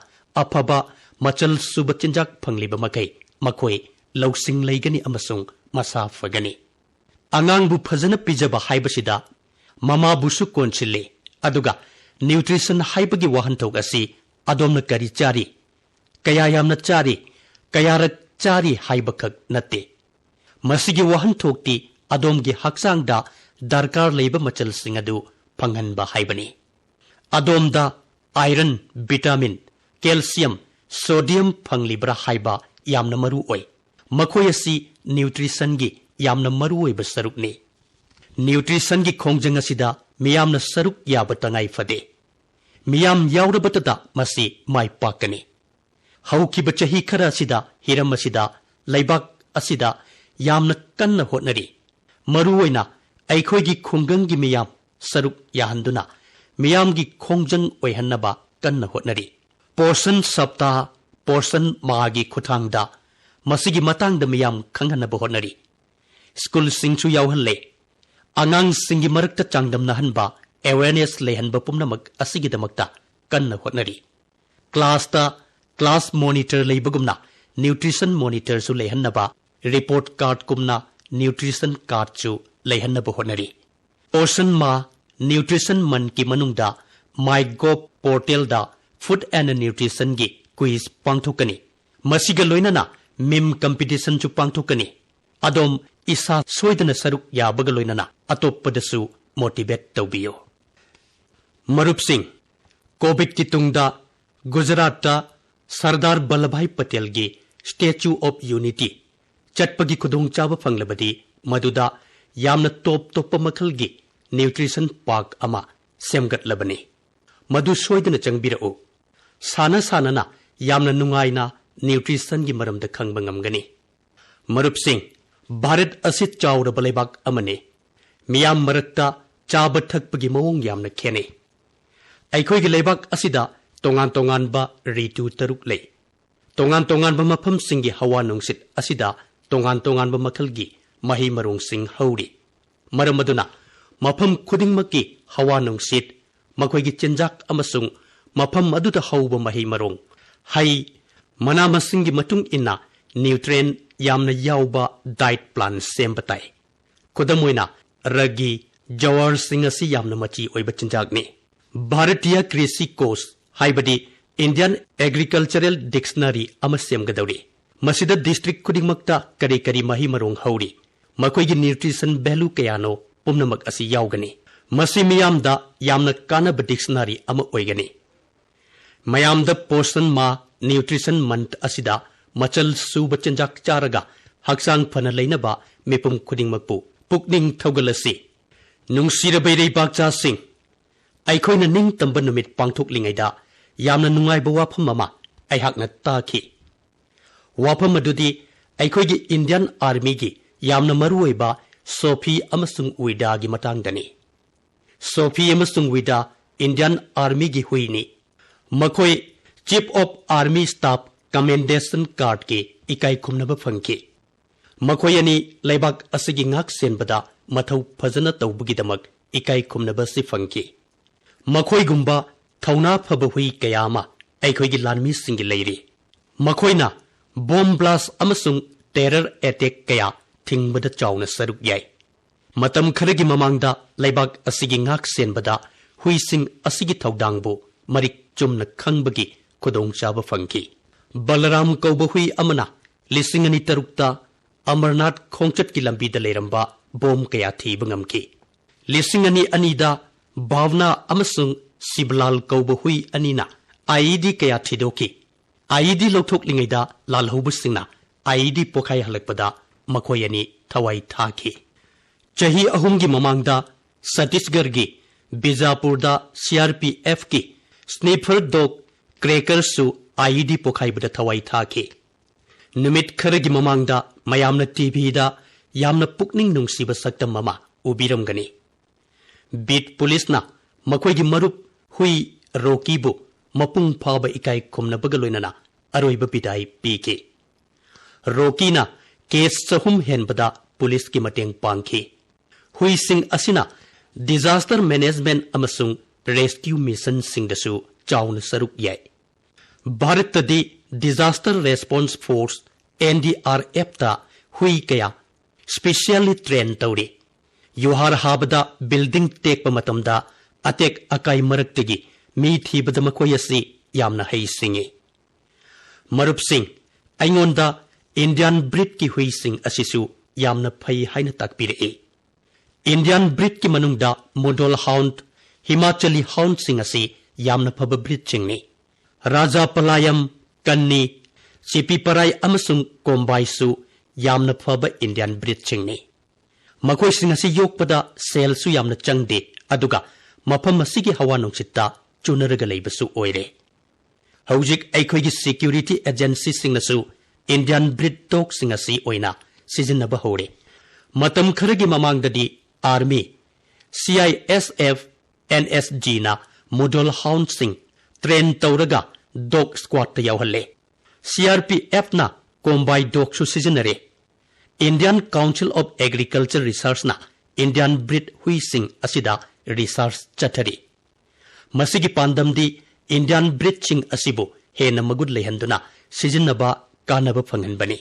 ꯑꯐꯕ ꯃꯆꯜ ꯁꯨꯕ ꯆꯤꯟꯖꯥꯛ ꯐꯪꯂꯤꯕ ꯃꯈꯩ ꯃꯈꯣꯏ ꯂꯧꯁꯤꯡ ꯂꯩꯒꯅꯤ ꯑꯃꯁꯨꯡ ꯃꯁꯥ ꯐꯒꯅꯤ꯫ ꯑꯉꯥꯡꯕꯨ ꯐꯖꯅ ꯄꯤꯖꯕ ꯍꯥꯏꯕꯁꯤꯗ ꯃꯃꯥꯕꯨꯁꯨ ꯀꯣꯟꯁꯤꯜꯂꯤ꯫ ꯑꯗꯨꯒ ꯅ꯭ꯌꯨꯇ꯭ꯔꯤꯁꯟ ꯍꯥꯏꯕꯒꯤ ꯋꯥꯍꯟꯊꯣꯛ ꯑꯁꯤ ꯑꯗꯣꯝꯅ ꯀꯔꯤ ꯆꯥꯔꯤ, ꯀꯌꯥ ꯌꯥꯝꯅ ꯆꯥꯔꯤ, ꯀꯌꯥꯔꯛ ꯆꯥꯔꯤ ꯍꯥꯏꯕꯈꯛ ꯅꯠꯇꯦ꯫ ꯃꯁꯤꯒꯤ ꯋꯥꯍꯟꯊꯣꯛꯇꯤ ꯑꯗꯣꯝꯒꯤ ꯍꯛꯆꯥꯡꯗ ꯗꯔꯀꯥꯔ ꯂꯩꯕ ꯃꯆꯜꯁꯤꯡ ꯑꯗꯨ ꯐꯪꯍꯟꯕ ꯍꯥꯏꯕꯅꯤ꯫ ꯑꯗꯣꯝꯗ ꯑꯥꯏꯔꯟ, ꯚꯤꯇꯥꯃꯤꯟ, ꯀꯦꯜꯁꯤꯌꯝ, ꯁꯣꯗꯤꯌꯝ ꯐꯪꯂꯤꯕ꯭ꯔꯥ ꯍꯥꯏꯕ ꯌꯥꯝꯅ ꯃꯔꯨ ꯑꯣꯏ꯫ ꯃꯈꯣꯏ ꯑꯁꯤ ꯅ꯭ꯌꯨꯇ꯭ꯔꯤꯁꯟꯒꯤ ꯌꯥꯝꯅ ꯃꯔꯨꯑꯣꯏꯕ ꯁꯔꯨꯛꯅꯤ꯫ ꯅ꯭ꯌꯨꯇ꯭ꯔꯤꯁꯟꯒꯤ ꯈꯣꯡꯖꯪ ꯑꯁꯤꯗ ꯃꯤꯌꯥꯝꯅ ꯁꯔꯨꯛ ꯌꯥꯕ ꯇꯉꯥꯏ ꯐꯗꯦ꯫ ꯃꯤꯌꯥꯝ ꯌꯥꯎꯔꯕꯇꯗ ꯃꯁꯤ ꯃꯥꯏ ꯄꯥꯛꯀꯅꯤ꯫ ꯍꯧꯈꯤꯕ ꯆꯍꯤ ꯈꯔ ꯑꯁꯤꯗ ꯍꯤꯔꯝ ꯑꯁꯤꯗ ꯂꯩꯕꯥꯛ ꯑꯁꯤꯗ ꯌꯥꯝꯅ ꯀꯟꯅ ꯍꯣꯠꯅꯔꯤ꯫ ꯃꯔꯨꯑꯣꯏꯅ ꯑꯩꯈꯣꯏꯒꯤ ꯈꯨꯡꯒꯪꯒꯤ ꯃꯤꯌꯥꯝ ꯁꯔꯨꯛ ꯌꯥꯍꯟꯗꯨꯅ ꯃꯤꯌꯥꯝꯒꯤ ꯈꯣꯡꯖꯪ ꯑꯣꯏꯍꯟꯅꯕ ꯀꯟꯅ ꯍꯣꯠꯅꯔꯤ꯫ ꯄꯣꯁꯟ ꯁꯞꯇꯥ, ꯄꯣꯁꯟ ꯃꯥꯍꯒꯤ ꯈꯨꯠꯊꯥꯡꯗ ꯃꯁꯤꯒꯤ ꯃꯇꯥꯡꯗ ꯃꯤꯌꯥꯝ ꯈꯪꯍꯟꯅꯕ ꯍꯣꯠꯅꯔꯤ꯫ ꯁ꯭ꯀꯨꯜꯁꯤꯡꯁꯨ ꯌꯥꯎꯍꯜꯂꯦ꯫ ꯑꯉꯥꯡꯁꯤꯡꯒꯤ ꯃꯔꯛꯇ ꯆꯥꯡꯗꯝꯅꯍꯟꯕ, ꯑꯦꯋꯦꯔꯅꯦꯁ ꯂꯩꯍꯟꯕ ꯄꯨꯝꯅꯃꯛ ꯑꯁꯤꯒꯤꯗꯃꯛꯇ ꯀꯟꯅ ꯍꯣꯠꯅꯔꯤ꯫ ꯀ꯭ꯂꯥꯁꯇ ꯀ꯭ꯂꯥꯁ ꯃꯣꯅꯤꯇꯔ ꯂꯩꯕꯒꯨꯝꯅ ꯅ꯭ꯌꯨꯇ꯭ꯔꯤꯁꯟ ꯃꯣꯅꯤꯇꯔꯁꯨ ꯂꯩꯍꯟꯅꯕ, ꯔꯤꯄꯣꯔꯠ ꯀꯥꯔꯗꯀꯨꯝꯅ ꯅ꯭ꯌꯨꯇ꯭ꯔꯤꯁꯟ ꯀꯥꯔꯗꯁꯨ ꯂꯩꯍꯟꯅꯕ ꯍꯣꯠꯅꯔꯤ꯫ ꯄꯣꯁꯟ ꯃꯥ, ꯅ꯭ꯌꯨꯇ꯭ꯔꯤꯁꯟ ꯃꯟꯊꯀꯤ ꯃꯅꯨꯡꯗ MyGov ꯄꯣꯔꯇꯦꯜꯗ ꯐꯨꯗ ꯑꯦꯟ ꯅ꯭ꯌꯨꯇ꯭ꯔꯤꯁꯟꯒꯤ ꯀ꯭ꯋꯤꯖ ꯄꯥꯡꯊꯣꯛꯀꯅꯤ꯫ ꯃꯁꯤꯒ ꯂꯣꯏꯅꯅ ꯃꯤꯝ ꯀꯝꯄꯤꯇꯤꯁꯟꯁꯨ ꯄꯥꯡꯊꯣꯛꯀꯅꯤ꯫ ꯑꯗꯣꯝ ꯏꯁꯥ ꯁꯣꯏꯗꯅ ꯁꯔꯨꯛ ꯌꯥꯕꯒ ꯂꯣꯏꯅꯅ ꯑꯇꯣꯞꯄꯗꯁꯨ ꯃꯣꯇꯤꯚꯦꯠ ꯇꯧꯕꯤꯌꯨ꯫ ꯃꯔꯨꯞꯁꯤꯡ, ꯀꯣꯚꯤꯗꯀꯤ ꯇꯨꯡꯗ ꯒꯨꯖꯔꯥꯠꯇ Sardar Vallabhbhai ꯄꯇꯦꯜꯒꯤ statue of unity ꯆꯠꯄꯒꯤ ꯈꯨꯗꯣꯡꯆꯥꯕ ꯐꯪꯂꯕꯗꯤ ꯃꯗꯨꯗ ꯌꯥꯝꯅ ꯇꯣꯞ ꯇꯣꯞꯄ ꯃꯈꯜꯒꯤ ꯅ꯭ꯌꯨꯇ꯭ꯔꯤꯁꯟ ꯄꯥꯔꯛ ꯑꯃ ꯁꯦꯝꯒꯠꯂꯕꯅꯤ꯫ ꯃꯗꯨ ꯁꯣꯏꯗꯅ ꯆꯪꯕꯤꯔꯛꯎ꯫ ꯁꯥꯟꯅ ꯁꯥꯟꯅꯅ ꯌꯥꯝꯅ ꯅꯨꯡꯉꯥꯏꯅ ꯅ꯭ꯌꯨꯇ꯭ꯔꯤꯁꯟꯒꯤ ꯃꯔꯝꯗ ꯈꯪꯕ ꯉꯝꯒꯅꯤ꯫ ꯃꯔꯨꯞꯁꯤꯡ, ꯚꯥꯔꯠ ꯑꯁꯤ ꯆꯥꯎꯔꯕ ꯂꯩꯕꯥꯛ ꯑꯃꯅꯤ꯫ ꯃꯤꯌꯥꯝ ꯃꯔꯛꯇ ꯆꯥꯕ ꯊꯛꯄꯒꯤ ꯃꯑꯣꯡ ꯌꯥꯝꯅ ꯈꯦꯠꯅꯩ꯫ ꯑꯩꯈꯣꯏꯒꯤ ꯂꯩꯕꯥꯛ ꯑꯁꯤꯗ ꯇꯣꯉꯥꯟ ꯇꯣꯉꯥꯟꯕ ꯔꯤꯇꯨ ꯇꯔꯨꯛ ꯂꯩ꯫ ꯇꯣꯉꯥꯟ ꯇꯣꯉꯥꯟꯕ ꯃꯐꯝꯁꯤꯡꯒꯤ ꯍꯋꯥ ꯅꯨꯡꯁꯤꯠ ꯑꯁꯤꯗ ꯇꯣꯉꯥꯟ ꯇꯣꯉꯥꯟꯕ ꯃꯈꯜꯒꯤ ꯃꯍꯩ ꯃꯔꯣꯡꯁꯤꯡ ꯍꯧꯔꯤ꯫ ꯃꯔꯝ ꯑꯗꯨꯅ ꯃꯐꯝ ꯈꯨꯗꯤꯡꯃꯛꯀꯤ ꯍꯋꯥ ꯅꯨꯡꯁꯤꯠ, ꯃꯈꯣꯏꯒꯤ ꯆꯤꯟꯖꯥꯛ ꯑꯃꯁꯨꯡ ꯃꯐꯝ ꯑꯗꯨꯗ ꯍꯧꯕ ꯃꯍꯩ ꯃꯔꯣꯡ, ꯍꯩ, ꯃꯅꯥ ꯃꯁꯤꯡꯒꯤ ꯃꯇꯨꯡ ꯏꯟꯅ ꯅ꯭ꯌꯨꯇ꯭ꯔꯦꯟ ꯌꯥꯝꯅ ꯌꯥꯎꯕ ꯗꯥꯏꯠ ꯄ꯭ꯂꯥꯟ ꯁꯦꯝꯕ ꯇꯥꯏ꯫ ꯈꯨꯗꯝ ꯑꯣꯏꯅ, ꯔꯥꯒꯤ, ꯖꯋꯥꯔꯁꯤꯡ ꯑꯁꯤ ꯌꯥꯝꯅ ꯃꯆꯤ ꯑꯣꯏꯕ ꯆꯤꯟꯖꯥꯛꯅꯤ꯫ ꯚꯥꯔꯇꯤꯌꯥ ꯀ꯭ꯔꯤꯁꯤ ꯀꯣꯁ, ꯍꯥꯏꯕꯗꯤ Indian Agricultural Dictionary ꯑꯃ ꯁꯦꯝꯒꯗꯧꯔꯤ꯫ ꯃꯁꯤꯗ district ꯈꯨꯗꯤꯡꯃꯛꯇ ꯀꯔꯤ ꯀꯔꯤ ꯃꯍꯩ ꯃꯔꯣꯡ ꯍꯧꯔꯤ, ꯃꯈꯣꯏꯒꯤ nutrition value ꯀꯌꯥꯅꯣ, ꯄꯨꯝꯅꯃꯛ ꯑꯁꯤ ꯌꯥꯎꯒꯅꯤ꯫ ꯃꯁꯤ ꯃꯤꯌꯥꯝꯗ ꯌꯥꯝꯅ ꯀꯥꯟꯅꯕ dictionary ꯑꯃ ꯑꯣꯏꯒꯅꯤ꯫ ꯃꯌꯥꯝꯗ Poshan Maah Nutrition Month ꯑꯁꯤꯗ ꯃꯆꯜ ꯁꯨꯕ ꯆꯤꯟꯖꯥꯛ ꯆꯥꯔꯒ ꯍꯛꯆꯥꯡ ꯐꯅ ꯂꯩꯅꯕ ꯃꯤꯄꯨꯝ ꯈꯨꯗꯤꯡꯃꯛꯄꯨ ꯄꯨꯛꯅꯤꯡ ꯊꯧꯒꯠꯂꯁꯤ꯫ ꯅꯨꯡꯁꯤꯔꯕ ꯏꯔꯩꯕꯥꯛꯆꯥꯁꯤꯡ, ꯑꯩꯈꯣꯏꯅ ꯅꯤꯡꯇꯝꯕ ꯅꯨꯃꯤꯠ ꯄꯥꯡꯊꯣꯛꯂꯤꯉꯩꯗ ꯌꯥꯝꯅ ꯅꯨꯡꯉꯥꯏꯕ ꯋꯥꯐꯝ ꯑꯃ ꯑꯩꯍꯥꯛꯅ ꯇꯥꯈꯤ꯫ ꯋꯥꯐꯝ ꯑꯗꯨꯗꯤ ꯑꯩꯈꯣꯏꯒꯤ Indian Armyꯒꯤ ꯌꯥꯝꯅ ꯃꯔꯨꯑꯣꯏꯕ Sophie ꯑꯃꯁꯨꯡ Vidaꯒꯤ ꯃꯇꯥꯡꯗꯅꯤ꯫ Sophie ꯑꯃꯁꯨꯡ Vida Indian Armyꯒꯤ ꯍꯨꯏꯅꯤ꯫ ꯃꯈꯣꯏ Chief of Army Staff Commendation Cardꯀꯤ ꯏꯀꯥꯏ ꯈꯨꯝꯅꯕ ꯐꯪꯈꯤ꯫ ꯃꯈꯣꯏ ꯑꯅꯤ ꯂꯩꯕꯥꯛ ꯑꯁꯤꯒꯤ ꯉꯥꯛ ꯁꯦꯟꯕꯗ ꯃꯊꯧ ꯐꯖꯅ ꯇꯧꯕꯒꯤꯗꯃꯛ ꯏꯀꯥꯏ ꯈꯨꯝꯅꯕ ꯑꯁꯤ ꯐꯪꯈꯤ꯫ ꯃꯈꯣꯏꯒꯨꯝꯕ ꯊꯧꯅꯥ ꯐꯕ ꯍꯨꯏ ꯀꯌꯥ ꯑꯃ ꯑꯩꯈꯣꯏꯒꯤ ꯂꯥꯟꯃꯤꯁꯤꯡꯒꯤ ꯂꯩꯔꯤ꯫ ꯃꯈꯣꯏꯅ bomb blast ꯑꯃꯁꯨꯡ terror attack ꯀꯌꯥ ꯊꯤꯡꯕꯗ ꯆꯥꯎꯅ ꯁꯔꯨꯛ ꯌꯥꯏ꯫ ꯃꯇꯝ ꯈꯔꯒꯤ ꯃꯃꯥꯡꯗ ꯂꯩꯕꯥꯛ ꯑꯁꯤꯒꯤ ꯉꯥꯛ ꯁꯦꯟꯕꯗ ꯍꯨꯏꯁꯤꯡ ꯑꯁꯤꯒꯤ ꯊꯧꯗꯥꯡꯕꯨ ꯃꯔꯤꯛ ꯆꯨꯝꯅ ꯈꯪꯕꯒꯤ ꯈꯨꯗꯣꯡꯆꯥꯕ ꯐꯪꯈꯤ꯫ ꯕꯂꯔꯥꯝ ꯀꯧꯕ ꯍꯨꯏ ꯑꯃꯅ ꯂꯤꯁꯤꯡ ꯑꯅꯤ ꯇꯔꯨꯛꯇ ꯑꯃꯔꯅꯥꯊ ꯈꯣꯡꯆꯠꯀꯤ ꯂꯝꯕꯤꯗ ꯂꯩꯔꯝꯕ bomb ꯀꯌꯥ ꯊꯤꯕ ꯉꯝꯈꯤ꯫ ꯂꯤꯁꯤꯡ ꯑꯅꯤ ꯑꯅꯤꯗ ꯚꯥꯕꯅꯥ ꯑꯃꯁꯨꯡ ꯁꯤꯕꯂꯥꯜ ꯀꯧꯕ ꯍꯨꯏ ꯑꯅꯤꯅ IED ꯀꯌꯥ ꯊꯤꯗꯣꯛꯈꯤ꯫ IED ꯂꯧꯊꯣꯛꯂꯤꯉꯩꯗ ꯂꯥꯜꯍꯧꯕꯁꯤꯡꯅ IED ꯄꯣꯈꯥꯏꯍꯜꯂꯛꯄꯗ ꯃꯈꯣꯏ ꯑꯅꯤ ꯊꯋꯥꯏ ꯊꯥꯈꯤ꯫ ꯆꯍꯤ ꯑꯍꯨꯝꯒꯤ ꯃꯃꯥꯡꯗ ꯁꯇꯤꯁꯒꯔꯒꯤ ꯕꯤꯖꯥꯄꯨꯔꯗ CRPFꯀꯤ sniffer dog Crackerꯁꯨ IED ꯄꯣꯈꯥꯏꯕꯗ ꯊꯋꯥꯏ ꯊꯥꯈꯤ꯫ ꯅꯨꯃꯤꯠ ꯈꯔꯒꯤ ꯃꯃꯥꯡꯗ ꯃꯌꯥꯝꯅ TVꯗ ꯌꯥꯝꯅ ꯄꯨꯛꯅꯤꯡ ꯅꯨꯡꯁꯤꯕ ꯁꯛꯇꯝ ꯑꯃ ꯎꯕꯤꯔꯝꯒꯅꯤ꯫ Beat policeꯅ ꯃꯈꯣꯏꯒꯤ ꯃꯔꯨꯞ ꯍꯨꯏ ꯔꯣꯀꯤꯕꯨ ꯃꯄꯨꯡ ꯐꯥꯕ ꯏꯀꯥꯏ ꯈꯨꯝꯅꯕꯒ ꯂꯣꯏꯅꯅ ꯑꯔꯣꯏꯕ ꯕꯤꯗꯥꯏ ꯄꯤꯈꯤ꯫ ꯔꯣꯀꯤꯅ case ꯆꯍꯨꯝ ꯍꯦꯟꯕꯗ policeꯀꯤ ꯃꯇꯦꯡ ꯄꯥꯡꯈꯤ꯫ ꯍꯨꯏꯁꯤꯡ ꯑꯁꯤꯅ disaster management ꯑꯃꯁꯨꯡ rescue missionꯁꯤꯡꯗꯁꯨ ꯆꯥꯎꯅ ꯁꯔꯨꯛ ꯌꯥꯏ꯫ ꯚꯥꯔꯠꯇꯗꯤ Disaster Response Force, NDRFꯇ ꯍꯨꯏ ꯀꯌꯥ specially train ꯇꯧꯔꯤ꯫ ꯌꯨꯍꯥꯔ ꯍꯥꯕꯗ building ꯇꯦꯛꯄ ꯃꯇꯝꯗ ꯑꯇꯦꯛ ꯑꯀꯥꯏ ꯃꯔꯛꯇꯒꯤ ꯃꯤ ꯊꯤꯕꯗ ꯃꯈꯣꯏ ꯑꯁꯤ ꯌꯥꯝꯅ ꯍꯩꯁꯤꯡꯉꯤ꯫ ꯃꯔꯨꯞꯁꯤꯡ, ꯑꯩꯉꯣꯟꯗ Indian breedꯀꯤ ꯍꯨꯏꯁꯤꯡ ꯑꯁꯤꯁꯨ ꯌꯥꯝꯅ ꯐꯩ ꯍꯥꯏꯅ ꯇꯥꯛꯄꯤꯔꯛꯏ꯫ Indian breedꯀꯤ ꯃꯅꯨꯡꯗ Mudhol Hound, Himachali Houndꯁꯤꯡ ꯑꯁꯤ ꯌꯥꯝꯅ ꯐꯕ breedꯁꯤꯡꯅꯤ꯫ ꯔꯥꯖꯥ ꯄꯂꯥꯌꯝ, ꯀꯟꯅꯤ, ꯆꯤꯄꯤ ꯄꯔꯥꯏ ꯑꯃꯁꯨꯡ ꯀꯣꯝꯕꯥꯏꯁꯨ ꯌꯥꯝꯅ ꯐꯕ Indian breedꯁꯤꯡꯅꯤ꯫ ꯃꯈꯣꯏꯁꯤꯡ ꯑꯁꯤ ꯌꯣꯛꯄꯗ ꯁꯦꯜꯁꯨ ꯌꯥꯝꯅ ꯆꯪꯗꯦ, ꯑꯗꯨꯒ ꯃꯐꯝ ꯑꯁꯤꯒꯤ ꯍꯋꯥ ꯅꯨꯡꯁꯤꯠꯇ ꯆꯨꯅꯔꯒ ꯂꯩꯕꯁꯨ ꯑꯣꯏꯔꯦ꯫ ꯍꯧꯖꯤꯛ ꯑꯩꯈꯣꯏꯒꯤ security agencyꯁꯤꯡꯅꯁꯨ Indian breed dogꯁꯤꯡ ꯑꯁꯤ ꯑꯣꯏꯅ ꯁꯤꯖꯤꯟꯅꯕ ꯍꯧꯔꯦ꯫ ꯃꯇꯝ ꯈꯔꯒꯤ ꯃꯃꯥꯡꯗꯗꯤ Army, C I S F, N S Gꯅ Mudhol Houndꯁꯤꯡ train ꯇꯧꯔꯒ dog squadꯇ ꯌꯥꯎꯍꯜꯂꯦ꯫ C R P Fꯅ ꯀꯣꯝꯕꯥꯏ dogꯁꯨ ꯁꯤꯖꯤꯟꯅꯔꯦ꯫ Indian Council of Agriculture Researchꯅ Indian breed ꯍꯨꯏꯁꯤꯡ ꯑꯁꯤꯗ research ꯆꯠꯊꯔꯤ꯫ ꯃꯁꯤꯒꯤ ꯄꯥꯟꯗꯝꯗꯤ Indian breedꯁꯤꯡ ꯑꯁꯤꯕꯨ ꯍꯦꯟꯅ ꯃꯒꯨꯟ ꯂꯩꯍꯟꯗꯨꯅ ꯁꯤꯖꯤꯟꯅꯕ ꯀꯥꯟꯅꯕ ꯐꯪꯍꯟꯕꯅꯤ꯫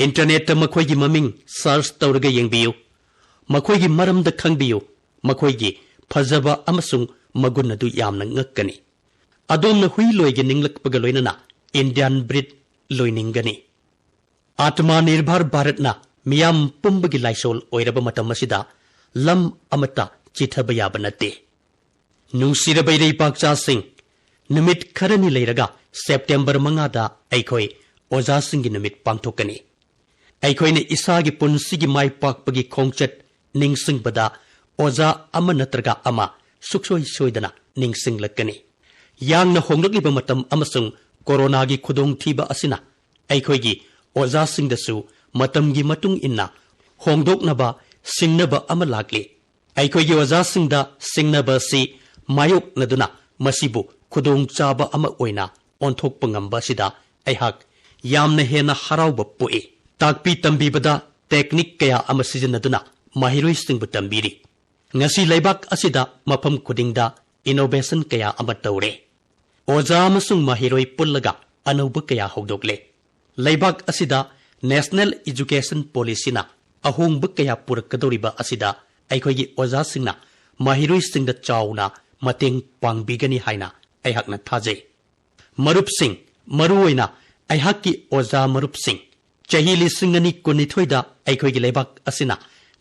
Internetꯇ ꯃꯈꯣꯏꯒꯤ ꯃꯃꯤꯡ search ꯇꯧꯔꯒ ꯌꯦꯡꯕꯤꯌꯨ, ꯃꯈꯣꯏꯒꯤ ꯃꯔꯝꯗ ꯈꯪꯕꯤꯌꯨ, ꯃꯈꯣꯏꯒꯤ ꯐꯖꯕ ꯑꯃꯁꯨꯡ ꯃꯒꯨꯟ ꯑꯗꯨ ꯌꯥꯝꯅ ꯉꯛꯀꯅꯤ꯫ ꯑꯗꯣꯝꯅ ꯍꯨꯏ ꯂꯣꯏꯒꯦ ꯅꯤꯡꯂꯛꯄꯒ ꯂꯣꯏꯅꯅ Indian breed ꯂꯣꯏꯅꯤꯡꯒꯅꯤ꯫ Atmanirbhar Bharatꯅ ꯃꯤꯌꯥꯝ ꯄꯨꯝꯕꯒꯤ ꯂꯥꯏꯁꯣꯜ ꯑꯣꯏꯔꯕ ꯃꯇꯝ ꯑꯁꯤꯗ ꯂꯝ ꯑꯃꯠꯇ ꯆꯤꯊꯕ ꯌꯥꯕ ꯅꯠꯇꯦ꯫ ꯅꯨꯡꯁꯤꯔꯕ ꯏꯔꯩꯄꯥꯛꯆꯥꯁꯤꯡ, ꯅꯨꯃꯤꯠ ꯈꯔꯅꯤ ꯂꯩꯔꯒ September ꯃꯉꯥꯗ ꯑꯩꯈꯣꯏ ꯑꯣꯖꯥꯁꯤꯡꯒꯤ ꯅꯨꯃꯤꯠ ꯄꯥꯡꯊꯣꯛꯀꯅꯤ꯫ ꯑꯩꯈꯣꯏꯅ ꯏꯁꯥꯒꯤ ꯄꯨꯟꯁꯤꯒꯤ ꯃꯥꯏ ꯄꯥꯛꯄꯒꯤ ꯈꯣꯡꯆꯠ ꯅꯤꯡꯁꯤꯡꯕꯗ ꯑꯣꯖꯥ ꯑꯃ ꯅꯠꯇ꯭ꯔꯒ ꯑꯃ ꯁꯨꯛꯁꯣꯏ ꯁꯣꯏꯗꯅ ꯅꯤꯡꯁꯤꯡꯂꯛꯀꯅꯤ꯫ ꯌꯥꯡꯅ ꯍꯣꯡꯂꯛꯂꯤꯕ ꯃꯇꯝ ꯑꯃꯁꯨꯡ ꯀꯣꯔꯣꯅꯥꯒꯤ ꯈꯨꯗꯣꯡꯊꯤꯕ ꯑꯁꯤꯅ ꯑꯩꯈꯣꯏꯒꯤ ꯑꯣꯖꯥꯁꯤꯡꯗꯁꯨ ꯃꯇꯝꯒꯤ ꯃꯇꯨꯡ ꯏꯟꯅ ꯍꯣꯡꯗꯣꯛꯅꯕ ꯁꯤꯡꯅꯕ ꯑꯃ ꯂꯥꯛꯂꯤ꯫ ꯑꯩꯈꯣꯏꯒꯤ ꯑꯣꯖꯥꯁꯤꯡꯗ ꯁꯤꯡꯅꯕ ꯑꯁꯤ ꯃꯥꯌꯣꯛꯅꯗꯨꯅ ꯃꯁꯤꯕꯨ ꯈꯨꯗꯣꯡꯆꯥꯕ ꯑꯃ ꯑꯣꯏꯅ ꯑꯣꯟꯊꯣꯛꯄ ꯉꯝꯕ ꯑꯁꯤꯗ ꯑꯩꯍꯥꯛ ꯌꯥꯝꯅ ꯍꯦꯟꯅ ꯍꯔꯥꯎꯕ ꯄꯣꯛꯏ꯫ ꯇꯥꯛꯄꯤ ꯇꯝꯕꯤꯕꯗ technique ꯀꯌꯥ ꯑꯃ ꯁꯤꯖꯤꯟꯅꯗꯨꯅ ꯃꯍꯩꯔꯣꯏꯁꯤꯡꯕꯨ ꯇꯝꯕꯤꯔꯤ꯫ ꯉꯁꯤ ꯂꯩꯕꯥꯛ ꯑꯁꯤꯗ ꯃꯐꯝ ꯈꯨꯗꯤꯡꯗ innovation ꯀꯌꯥ ꯑꯃ ꯇꯧꯔꯦ꯫ ꯑꯣꯖꯥ ꯑꯃꯁꯨꯡ ꯃꯍꯩꯔꯣꯏ ꯄꯨꯜꯂꯒ ꯑꯅꯧꯕ ꯀꯌꯥ ꯍꯧꯗꯣꯛꯂꯦ꯫ ꯂꯩꯕꯥꯛ ꯑꯁꯤꯗ National Education Policyꯅ ꯑꯍꯣꯡꯕ ꯀꯌꯥ ꯄꯨꯔꯛꯀꯗꯧꯔꯤꯕ ꯑꯁꯤꯗ ꯑꯩꯈꯣꯏꯒꯤ ꯑꯣꯖꯥꯁꯤꯡꯅ ꯃꯍꯩꯔꯣꯏꯁꯤꯡꯗ ꯆꯥꯎꯅ ꯃꯇꯦꯡ ꯄꯥꯡꯕꯤꯒꯅꯤ ꯍꯥꯏꯅ ꯑꯩꯍꯥꯛꯅ ꯊꯥꯖꯩ꯫ ꯃꯔꯨꯞꯁꯤꯡ, ꯃꯔꯨꯑꯣꯏꯅ ꯑꯩꯍꯥꯛꯀꯤ ꯑꯣꯖꯥ ꯃꯔꯨꯞꯁꯤꯡ, ꯆꯍꯤ ꯂꯤꯁꯤꯡ ꯑꯅꯤ ꯀꯨꯟꯅꯤꯊꯣꯏꯗ ꯑꯩꯈꯣꯏꯒꯤ ꯂꯩꯕꯥꯛ ꯑꯁꯤꯅ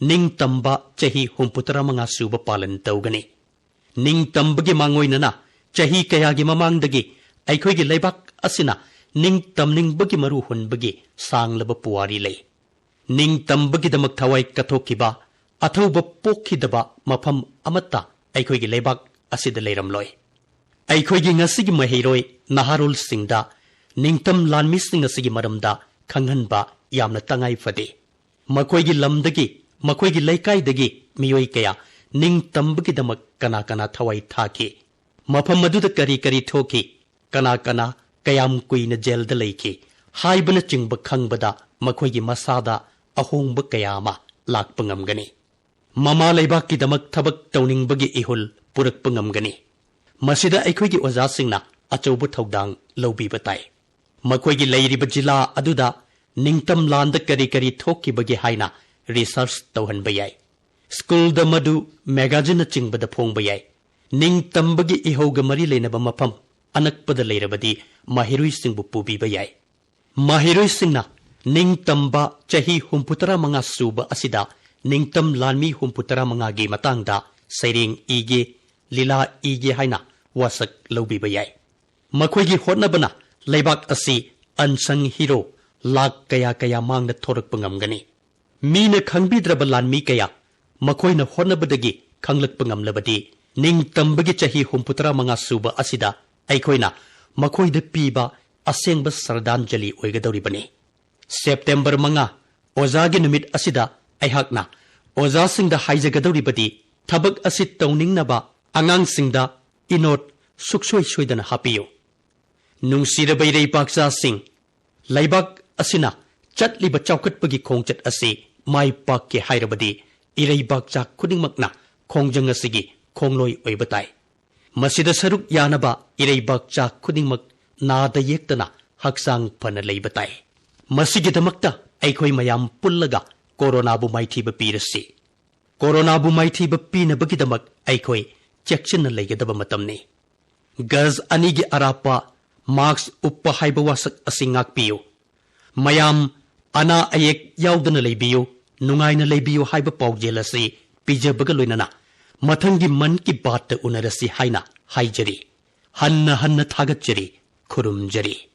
ꯅꯤꯡꯇꯝꯕ ꯆꯍꯤ ꯍꯨꯝꯐꯨꯇꯔꯥ ꯃꯉꯥ ꯁꯨꯕ ꯄꯥꯂꯟ ꯇꯧꯒꯅꯤ꯫ ꯅꯤꯡꯇꯝꯕꯒꯤ ꯃꯥꯡꯑꯣꯏꯅꯅ ꯆꯍꯤ ꯀꯌꯥꯒꯤ ꯃꯃꯥꯡꯗꯒꯤ ꯑꯩꯈꯣꯏꯒꯤ ꯂꯩꯕꯥꯛ ꯑꯁꯤꯅ ꯅꯤꯡꯇꯝꯅꯤꯡꯕꯒꯤ ꯃꯔꯨ ꯍꯨꯟꯕꯒꯤ ꯁꯥꯡꯂꯕ ꯄꯨꯋꯥꯔꯤ ꯂꯩ꯫ ꯅꯤꯡꯇꯝꯕꯒꯤꯗꯃꯛ ꯊꯋꯥꯏ ꯀꯠꯊꯣꯛꯈꯤꯕ, ꯑꯊꯧꯕ ꯄꯣꯛꯈꯤꯗꯕ ꯃꯐꯝ ꯑꯃꯠꯇ ꯑꯩꯈꯣꯏꯒꯤ ꯂꯩꯕꯥꯛ ꯑꯁꯤꯗ ꯂꯩꯔꯝꯂꯣꯏ꯫ ꯑꯩꯈꯣꯏꯒꯤ ꯉꯁꯤꯒꯤ ꯃꯍꯩꯔꯣꯏ ꯅꯍꯥꯔꯣꯜꯁꯤꯡꯗ ꯅꯤꯡꯇꯝ ꯂꯥꯟꯃꯤꯁꯤꯡ ꯑꯁꯤꯒꯤ ꯃꯔꯝꯗ ꯈꯪꯍꯟꯕ ꯌꯥꯝꯅ ꯇꯉꯥꯏ ꯐꯗꯦ꯫ ꯃꯈꯣꯏꯒꯤ ꯂꯝꯗꯒꯤ, ꯃꯈꯣꯏꯒꯤ ꯂꯩꯀꯥꯏꯗꯒꯤ ꯃꯤꯑꯣꯏ ꯀꯌꯥ ꯅꯤꯡꯇꯝꯕꯒꯤꯗꯃꯛ ꯀꯅꯥ ꯀꯅꯥ ꯊꯋꯥꯏ ꯊꯥꯈꯤ, ꯃꯐꯝ ꯑꯗꯨꯗ ꯀꯔꯤ ꯀꯔꯤ ꯊꯣꯛꯈꯤ, ꯀꯅꯥ ꯀꯅꯥ ꯀꯌꯥꯝ ꯀꯨꯏꯅ ꯖꯦꯜꯗ ꯂꯩꯈꯤ ꯍꯥꯏꯕꯅꯆꯤꯡꯕ ꯈꯪꯕꯗ ꯃꯈꯣꯏꯒꯤ ꯃꯁꯥꯗ ꯑꯍꯣꯡꯕ ꯀꯌꯥ ꯑꯃ ꯂꯥꯛꯄ ꯉꯝꯒꯅꯤ꯫ ꯃꯃꯥ ꯂꯩꯕꯥꯛꯀꯤꯗꯃꯛ ꯊꯕꯛ ꯇꯧꯅꯤꯡꯕꯒꯤ ꯏꯍꯨꯜ ꯄꯨꯔꯛꯄ ꯉꯝꯒꯅꯤ꯫ ꯃꯁꯤꯗ ꯑꯩꯈꯣꯏꯒꯤ ꯑꯣꯖꯥꯁꯤꯡꯅ ꯑꯆꯧꯕ ꯊꯧꯗꯥꯡ ꯂꯧꯕꯤꯕ ꯇꯥꯏ꯫ ꯃꯈꯣꯏꯒꯤ ꯂꯩꯔꯤꯕ ꯖꯤꯂꯥ ꯑꯗꯨꯗ ꯅꯤꯡꯇꯝ ꯂꯥꯟꯗ ꯀꯔꯤ ꯀꯔꯤ ꯊꯣꯛꯈꯤꯕꯒꯦ ꯍꯥꯏꯅ ꯔꯤꯁꯔꯆ ꯇꯧꯍꯟꯕ ꯌꯥꯏ꯫ ꯁ꯭ꯀꯨꯜꯗ ꯃꯗꯨ ꯃꯦꯒꯥꯖꯤꯟꯅꯆꯤꯡꯕꯗ ꯐꯣꯡꯕ ꯌꯥꯏ꯫ ꯅꯤꯡꯇꯝꯕꯒꯤ ꯏꯍꯧꯒ ꯃꯔꯤ ꯂꯩꯅꯕ ꯃꯐꯝ ꯑꯅꯛꯄꯗ ꯂꯩꯔꯕꯗꯤ ꯃꯍꯩꯔꯣꯏꯁꯤꯡꯕꯨ ꯄꯨꯕꯤꯕ ꯌꯥꯏ꯫ ꯃꯍꯩꯔꯣꯏꯁꯤꯡꯅ ꯅꯤꯡꯇꯝꯕ ꯆꯍꯤ ꯍꯨꯝꯐꯨꯇꯔꯥ ꯃꯉꯥ ꯁꯨꯕ ꯑꯁꯤꯗ ꯅꯤꯡꯇꯝ ꯂꯥꯟꯃꯤ ꯍꯨꯝꯐꯨꯇꯔꯥ ꯃꯉꯥꯒꯤ ꯃꯇꯥꯡꯗ ꯁꯩꯔꯦꯡ ꯏꯒꯦ, ꯂꯤꯂꯥ ꯏꯒꯦ ꯍꯥꯏꯅ ꯋꯥꯁꯛ ꯂꯧꯕꯤꯕ ꯌꯥꯏ꯫ ꯃꯈꯣꯏꯒꯤ ꯍꯣꯠꯅꯕꯅ ꯂꯩꯕꯥꯛ ꯑꯁꯤ ꯑꯟꯁꯪ ꯍꯤꯔꯣ ꯂꯥꯈ ꯀꯌꯥ ꯀꯌꯥ ꯃꯥꯡꯗ ꯊꯣꯔꯛꯄ ꯉꯝꯒꯅꯤ꯫ ꯃꯤꯅ ꯈꯪꯕꯤꯗ꯭ꯔꯕ ꯂꯥꯟꯃꯤ ꯀꯌꯥ ꯃꯈꯣꯏꯅ ꯍꯣꯠꯅꯕꯗꯒꯤ ꯈꯪꯂꯛꯄ ꯉꯝꯂꯕꯗꯤ, ꯅꯤꯡꯇꯝꯕꯒꯤ ꯆꯍꯤ ꯍꯨꯝꯐꯨꯇꯔꯥ ꯃꯉꯥ ꯁꯨꯕ ꯑꯁꯤꯗ ꯑꯩꯈꯣꯏꯅ ꯃꯈꯣꯏꯗ ꯄꯤꯕ ꯑꯁꯦꯡꯕ ꯁ꯭ꯔꯗꯥꯟꯖꯂꯤ ꯑꯣꯏꯒꯗꯧꯔꯤꯕꯅꯤ꯫ ꯁꯦꯞꯇꯦꯝꯕꯔ ꯃꯉꯥ, ꯑꯣꯖꯥꯒꯤ ꯅꯨꯃꯤꯠ ꯑꯁꯤꯗ ꯑꯩꯍꯥꯛꯅ ꯑꯣꯖꯥꯁꯤꯡꯗ ꯍꯥꯏꯖꯒꯗꯧꯔꯤꯕꯗꯤ, ꯊꯕꯛ ꯑꯁꯤ ꯇꯧꯅꯤꯡꯅꯕ ꯑꯉꯥꯡꯁꯤꯡꯗ ꯏꯅꯣꯠ ꯁꯨꯛꯁꯣꯏ ꯁꯣꯏꯗꯅ ꯍꯥꯞꯄꯤꯌꯨ꯫ ꯅꯨꯡꯁꯤꯔꯕ ꯏꯔꯩꯄꯥꯛꯆꯥꯁꯤꯡ, ꯂꯩꯕꯥꯛ ꯑꯁꯤꯅ ꯆꯠꯂꯤꯕ ꯆꯥꯎꯈꯠꯄꯒꯤ ꯈꯣꯡꯆꯠ ꯑꯁꯤ ꯃꯥꯏ ꯄꯥꯛꯀꯦ ꯍꯥꯏꯔꯕꯗꯤ ꯏꯔꯩꯕꯥꯛꯆꯥ ꯈꯨꯗꯤꯡꯃꯛꯅ ꯈꯣꯡꯖꯪ ꯑꯁꯤꯒꯤ ꯈꯣꯡꯂꯣꯏ ꯑꯣꯏꯕ ꯇꯥꯏ꯫ ꯃꯁꯤꯗ ꯁꯔꯨꯛ ꯌꯥꯅꯕ ꯏꯔꯩꯕꯥꯛꯆꯥ ꯈꯨꯗꯤꯡꯃꯛ ꯅꯥꯗ ꯌꯦꯛꯇꯅ ꯍꯛꯆꯥꯡ ꯐꯅ ꯂꯩꯕ ꯇꯥꯏ꯫ ꯃꯁꯤꯒꯤꯗꯃꯛꯇ ꯑꯩꯈꯣꯏ ꯃꯌꯥꯝ ꯄꯨꯜꯂꯒ ꯀꯣꯔꯣꯅꯥꯕꯨ ꯃꯥꯏꯊꯤꯕ ꯄꯤꯔꯁꯤ꯫ ꯀꯣꯔꯣꯅꯥꯕꯨ ꯃꯥꯏꯊꯤꯕ ꯄꯤꯅꯕꯒꯤꯗꯃꯛ ꯑꯩꯈꯣꯏ ꯆꯦꯛꯁꯤꯟꯅ ꯂꯩꯒꯗꯕ ꯃꯇꯝꯅꯤ꯫ ꯒꯖ ꯑꯅꯤꯒꯤ ꯑꯔꯥꯞꯄ ꯃꯥꯛꯁ ꯎꯞꯄ ꯍꯥꯏꯕ ꯋꯥꯁꯛ ꯑꯁꯤ ꯉꯥꯛꯄꯤꯌꯨ꯫ ꯃꯌꯥꯝ ꯑꯅꯥ ꯑꯌꯦꯛ ꯌꯥꯎꯗꯅ ꯂꯩꯕꯤꯌꯨ, ꯅꯨꯡꯉꯥꯏꯅ ꯂꯩꯕꯤꯌꯨ ꯍꯥꯏꯕ ꯄꯥꯎꯖꯦꯜ ꯑꯁꯤ ꯄꯤꯖꯕꯒ ꯂꯣꯏꯅꯅ ꯃꯊꯪꯒꯤ ꯃꯟ ꯀꯤ ꯕꯥꯠꯇ ꯎꯅꯔꯁꯤ ꯍꯥꯏꯅ ꯍꯥꯏꯖꯔꯤ꯫ ꯍꯟꯅ ꯍꯟꯅ ꯊꯥꯒꯠꯆꯔꯤ, ꯈꯨꯔꯨꯝꯖꯔꯤ꯫